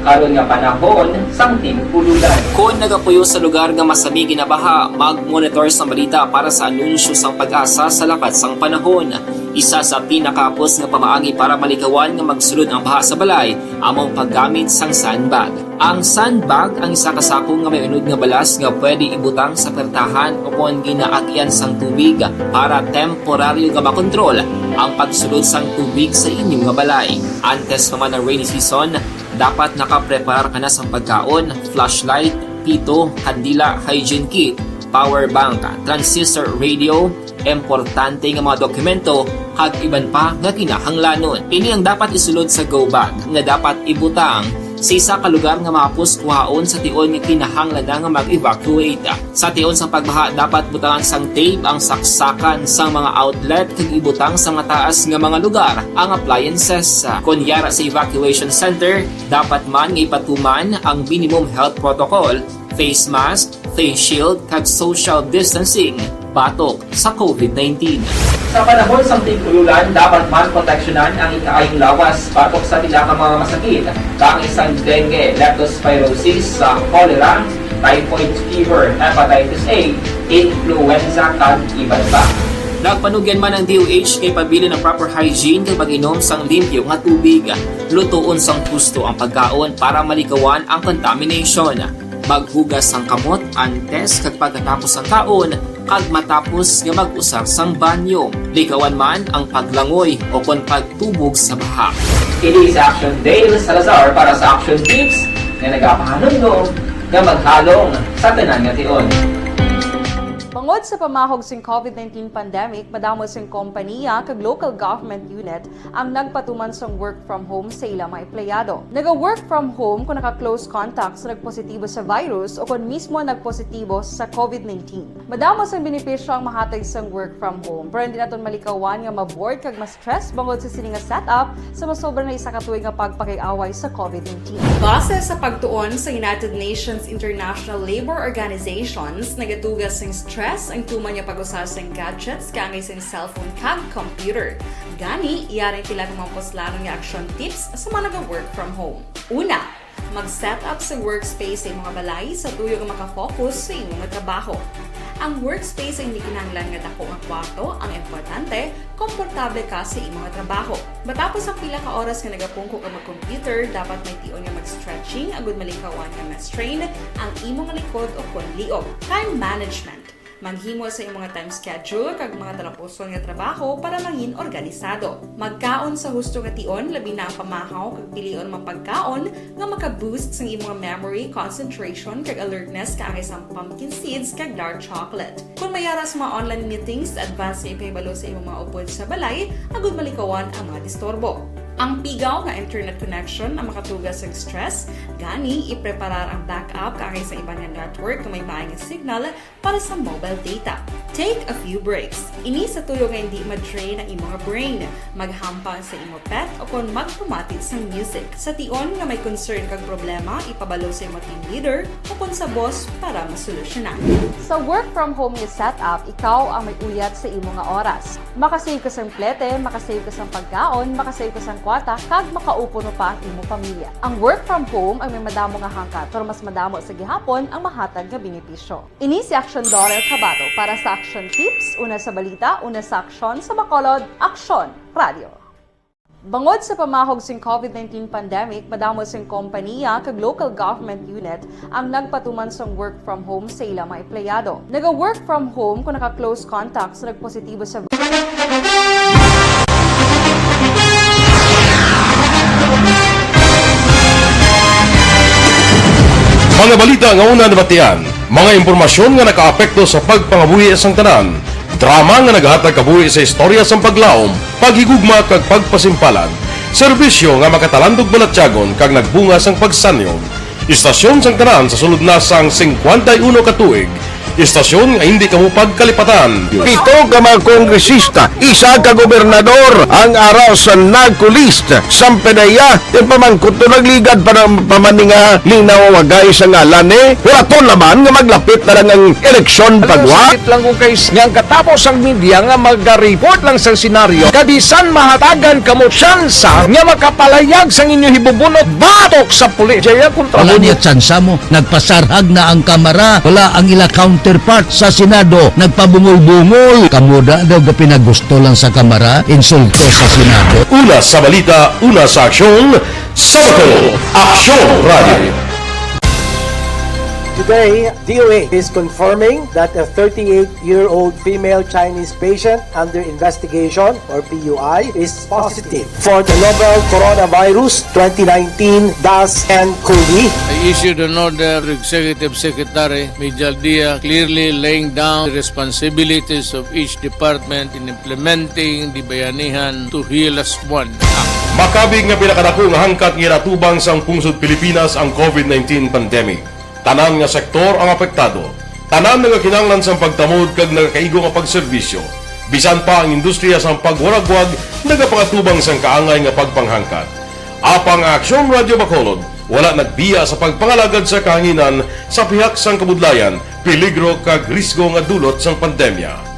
karon nga panahon sang tig-ululan. Kon nagapuyo sa lugar nga masami ginabaha, mag-monitor sang balita para sa anunsyo sang PAGASA sa lakat sang panahon. Isa sa pinakahapos nga pamaagi para malikawan nga magsulod ang baha sa balay amo ang paggamit sang sandbag. Ang sandbag ang isa ka sako nga may unod nga balas nga pwede ibutang sa pertahan o kon ginaagyan sang tubig para temporaryo nga makontrol ang pagsulod sang tubig sa inyo nga balay. Antes pa man ang rainy season, dapat nakapreparar ka na sang pagkaon, flashlight, pito, kandila, hygiene kit, power bank, transistor radio, importante nga mga dokumento, kag iban pa nga kinahanglanon. Ini ang dapat isulod sa go bag nga dapat ibutang sa isa ka lugar nga mahapos kuhaon sa tion nga kinahanglan na nga mag-evacuate. Sa tion sang pagbaha, dapat butangan sang tape ang saksakan sang mga outlet kag ibutang sa mataas nga mga lugar ang appliances. Kon yara sa evacuation center, dapat man nga ipatuman ang minimum health protocol, face mask, face shield, kag social distancing batok sa COVID nineteen. Sa panahon sang tig-ululan, dapat man proteksyonan ang ikaayong lawas batok sa pila ka mga masakit, kaangay sang dengue, leptospirosis, sa cholera, typhoid fever, hepatitis A, influenza, kag iban pa. Nagpanugyan man ang D O H nga ipabilin ang proper hygiene kag pag-inom sang limpyo nga tubig. Lutoon sang husto ang pagkaon para malikawan ang contamination. Maghugas sang kamot antes kag pagkatapos sang kaon, kag matapos nga mag-usar sang banyo. Likawan man ang paglangoy o kon pagtubog sa baha. Ini si Action Dale Salazar para sa Action Tips nga nagapahanumdom nga maghalong sa tanan nga tion. Tungod sa pamahog sing COVID nineteen pandemic, madamo sing kompaniya kag local government unit ang nagpatuman sang work from home sa ila mga empleyado. Naga-work from home kung naka-close contact sa nagpositibo sa virus o kon mismo nagpositibo sa COVID nineteen. Madamo sang benepisyo ang mahatag sang work from home, pero hindi naton malikawan nga ma-bored kag ma-stress bangod sa sini nga setup sa masobra na isa ka tuig nga pagpakig-away sa COVID nineteen. Base sa pagtuon sa United Nations International Labour Organizations, nagatuga sing stress ang tuman nga pag-usa sang gadgets kaangay sang cellphone kag computer. Gani, yari ang pila ka mga puslanon nga action tips sa mga naga-work from home. Una, mag-set up sa workspace sa imong balay sa tuyo nga makafocus sa imong trabaho. Ang workspace ay hindi kinahanglan nga dako nga kwarto, ang importante, komportable ka sa imong trabaho. Matapos ang pila ka oras nga nagapungko ka mag-computer, dapat may tion nga mag-stretching agud malikawan nga ma-strain ang imong likod o kon liog. Time management. Maghimo sa imong time schedule kag mga talapuson nga trabaho para mangin organisado. Magkaon sa husto nga tion, labi na ang pamahaw kag pilion mga pagkaon nga maka-boost sang imong memory, concentration, kag alertness kaangay sang pumpkin seeds kag dark chocolate. Kung may ara sa mga online meetings, advance nga ipahibalo sa imong mga upod sa balay agud malikawan ang mga disturbo. Ang pigaw nga internet connection ang makatuga sang stress, gani ipreparar ang backup kaangay sa iban nga network nga may maay nga signal para sa mobile data. Take a few breaks. Ini sa tuyo nga hindi ma-drain ang imong brain. Maghampang sa imo pet o kon magpamati sang music. Sa tion nga may concern kag problema, ipabalo sa imo team leader o kon sa boss para masolusyonan. Sa work from home nga setup, ikaw ang may uyat sa imo nga oras. Makasave ka sang plete, makasave ka sang pagkaon, makasave ka sang kwarta, kag makaupod pa ang imo pamilya. Ang work from home ang may madamo nga hangkat, pero mas madamo sa gihapon ang mahatag nga benepisyo. Ini si Action Dorel Cabato para sa Action Tips, una sa balita, una sa aksyon, sa Bacolod, Aksyon Radio. Bangod sa pamahog sing COVID nineteen pandemic, madamo sing kompaniya kag local government unit ang nagpatuman sang work from home sa ila mga empleyado. Naga-work from home kung naka-close contact sa nagpositibo sa Mga balita nga una nabatian, mga impormasyon nga nakaapekto sa pagpangabuhi sang tanan, drama nga nagahatag kabuhi sa istorya sang paglaom, paghigugma kag pagpasimpalan, serbisyo nga makatalandog balatyagon kag nagbunga sang pagsanyon. Istasyon sang tanan sa sulod na sang singkwenta y uno ka tuig, istasyon nga hindi kamo pagkalipatan. Pito ka mga kongresista, isa ka gobernador ang ara sa NAGCO list. Sampe na iya, ti pamangkot to nagligad pa ng pamaninga linaw wagay sa ngalan ni. Wala to naman nga maglapit na lang ang eleksyon pagwa. Sakit lang kung kay nga ang katapos ang media nga maga-report lang sa senaryo. Kabisan mahatagan kamo tsansa nga makapalayag sang inyo hibubunot batok sa pulis. Jaya kontra Wala mo niya tsansa mo. Nagpasarhag na ang Kamara. Wala ang ila counterpart sa Senado. Nagpabungol-bungol. Kamo da daw gapinagusto lang sa Kamara, insulto sa Senado. Una sa balita, una sa aksyon, sa Bacolod, Aksyon Radio. Today, D O H is confirming that a thirty-eight-year-old female Chinese patient under investigation, or P U I, is positive for the novel coronavirus twenty nineteen dash N COVID. I issued an order to Executive Secretary Mijal Dia, clearly laying down the responsibilities of each department in implementing the Bayanihan to Heal As One Act. Makabig nga pinakadako nga hangkat nga ginatubang sang pungsod Pilipinas ang COVID nineteen pandemic. Tanan nga sektor ang apektado. Tanan nagakinahanglan sang pagtamod kag nagakaigo nga pagserbisyo. Bisan pa ang industriya sang pagwaragwag nagapangatubang sang kaangay nga pagpanghangkat. Apang ang Aksyon Radio Bacolod wala nagbiya sa pagpangalagad sa kahanginan sa pihak sang kabudlayan, peligro kag risgo nga dulot sang pandemya.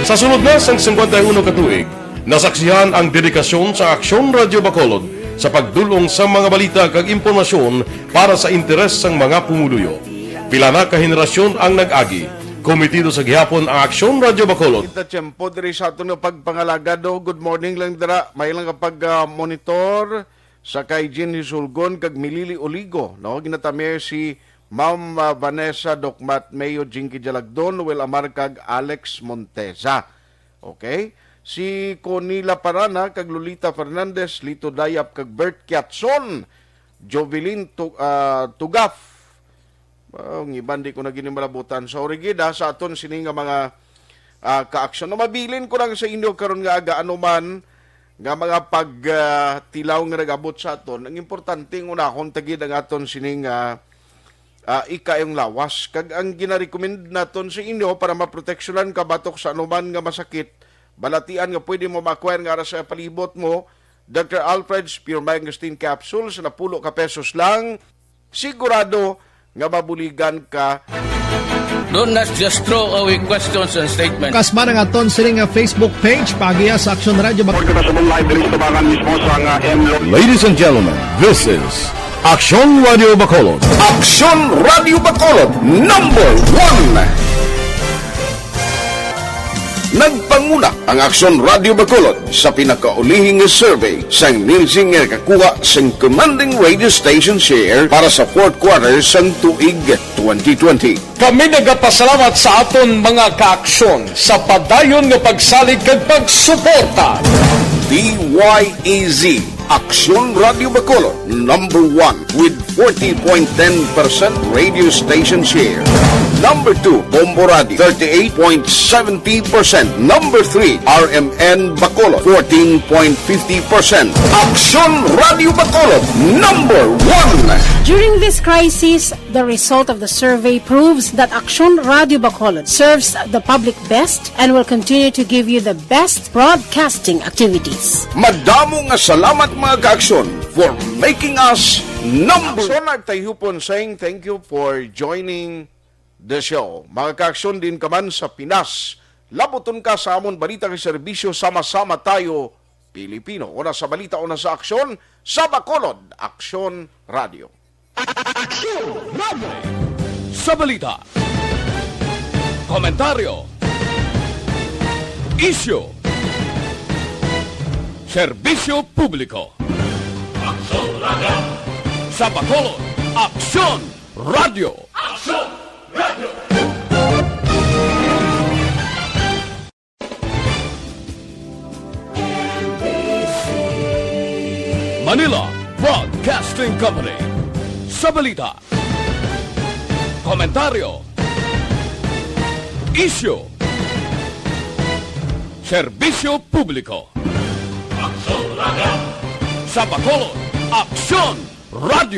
Sa sulod na sang singkwenta y uno ka tuig, nasaksihan ang dedikasyon sa Aksyon Radio Bacolod sa pagdul-ong sa mga balita kag impormasyon para sa interes sang mga pumuluyo. Pila na ka henerasyon ang nag-agi. Komitido sa gihapon ang Aksyon Radio Bacolod. Kita tiyempo diri sa aton nga pagpangalagad, no? Good morning lang dira. May lang kapag, ah, monitor sa kay Jean Hisulgon kag Milili Oligo, no? Ginatamier si Ma'am, ah, Vanessa Docmat, Mayo Jinky Jalagdon, Noel Amar kag Alex Monteza. Okay? si Connie Laparana kag Lolita Fernandez, Lito Dayap kag Bert Kiatson, Jovelyn Tu-, ah, Tugaf. Ah, ang iban di ko na gini malabutan. Sorry gid, ha, sa aton sini nga mga, ah, kaaksyon. No, mabilin ko lang sa inyo karon nga aga, ano man nga mga pag, ah, tilaw nga nag-abot sa aton, ang importante, ang unahon ta gid ang aton sining, ah, ah, ikayong lawas. Kag ang ginarekomend naton sa inyo para maproteksyonan ka batok sa anuman nga masakit, balatian nga pwede mo ma-acquire nga ara sa palibot mo, Doctor Alfred's Pure Mangosteen Capsules, napulo ka pesos lang. Sigurado nga mabuligan ka. Do not just throw away questions and statements. Kasman ang aton sini nga Facebook page, paagiha sa Aksyon Radio Bacolod. Kita sa live diri sa Tabangan mismo sa nga M Lo. Ladies and gentlemen, this is Aksyon Radio Bacolod. Aksyon Radio Bacolod, number one. Nagpanguna ang Aksyon Radio Bacolod sa pinakaulihing nga survey sang Nielsen nga nakakuha sang commanding radio station share para sa fourth quarter sang tuig twenty twenty. Kami nagapasalamat sa aton mga kaaksyon sa padayon nga pagsalig kag pagsuporta. D Y E Z, Aksyon Radio Bacolod, number one with forty point ten percent radio station share. Number two, Bombo Radio, thirty-eight point seventy percent. Number three, R M N Bacolod, fourteen point fifty percent. Aksyon Radio Bacolod, number one. During this crisis, the result of the survey proves that Aksyon Radio Bacolod serves the public best and will continue to give you the best broadcasting activities. Madamo nga salamat, mga kaaksyon, for making us number Aksyon, I've Tayhupon saying thank you for joining the show. Mga kaaksyon, diin ka man sa Pinas, labuton ka sa amon balita kag serbisyo. Sama-sama tayo, Pilipino. Una sa balita, una sa aksyon, sa Bacolod, Aksyon Radio. Sa balita, komentaryo, isyu, serbisyo publiko. Sa Bacolod, Aksyon Radio. Manila Broadcasting Company. Sa balita, komentaryo, isyu, serbisyo publiko. Sa Bacolod, Aksyon Radio.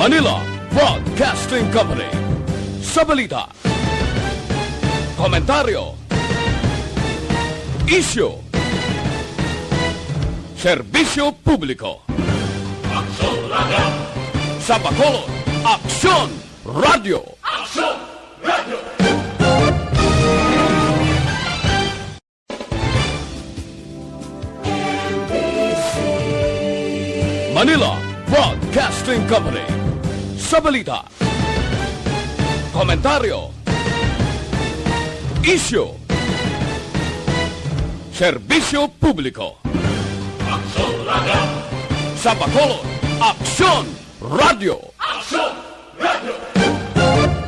Manila Broadcasting Company. Sa balita, komentaryo, isyu, serbisyo publiko. Sa Bacolod, Aksyon Radio. Manila Broadcasting Company. Sa balita, komentaryo, isyu, serbisyo publiko. Sa Bacolod, Aksyon Radio.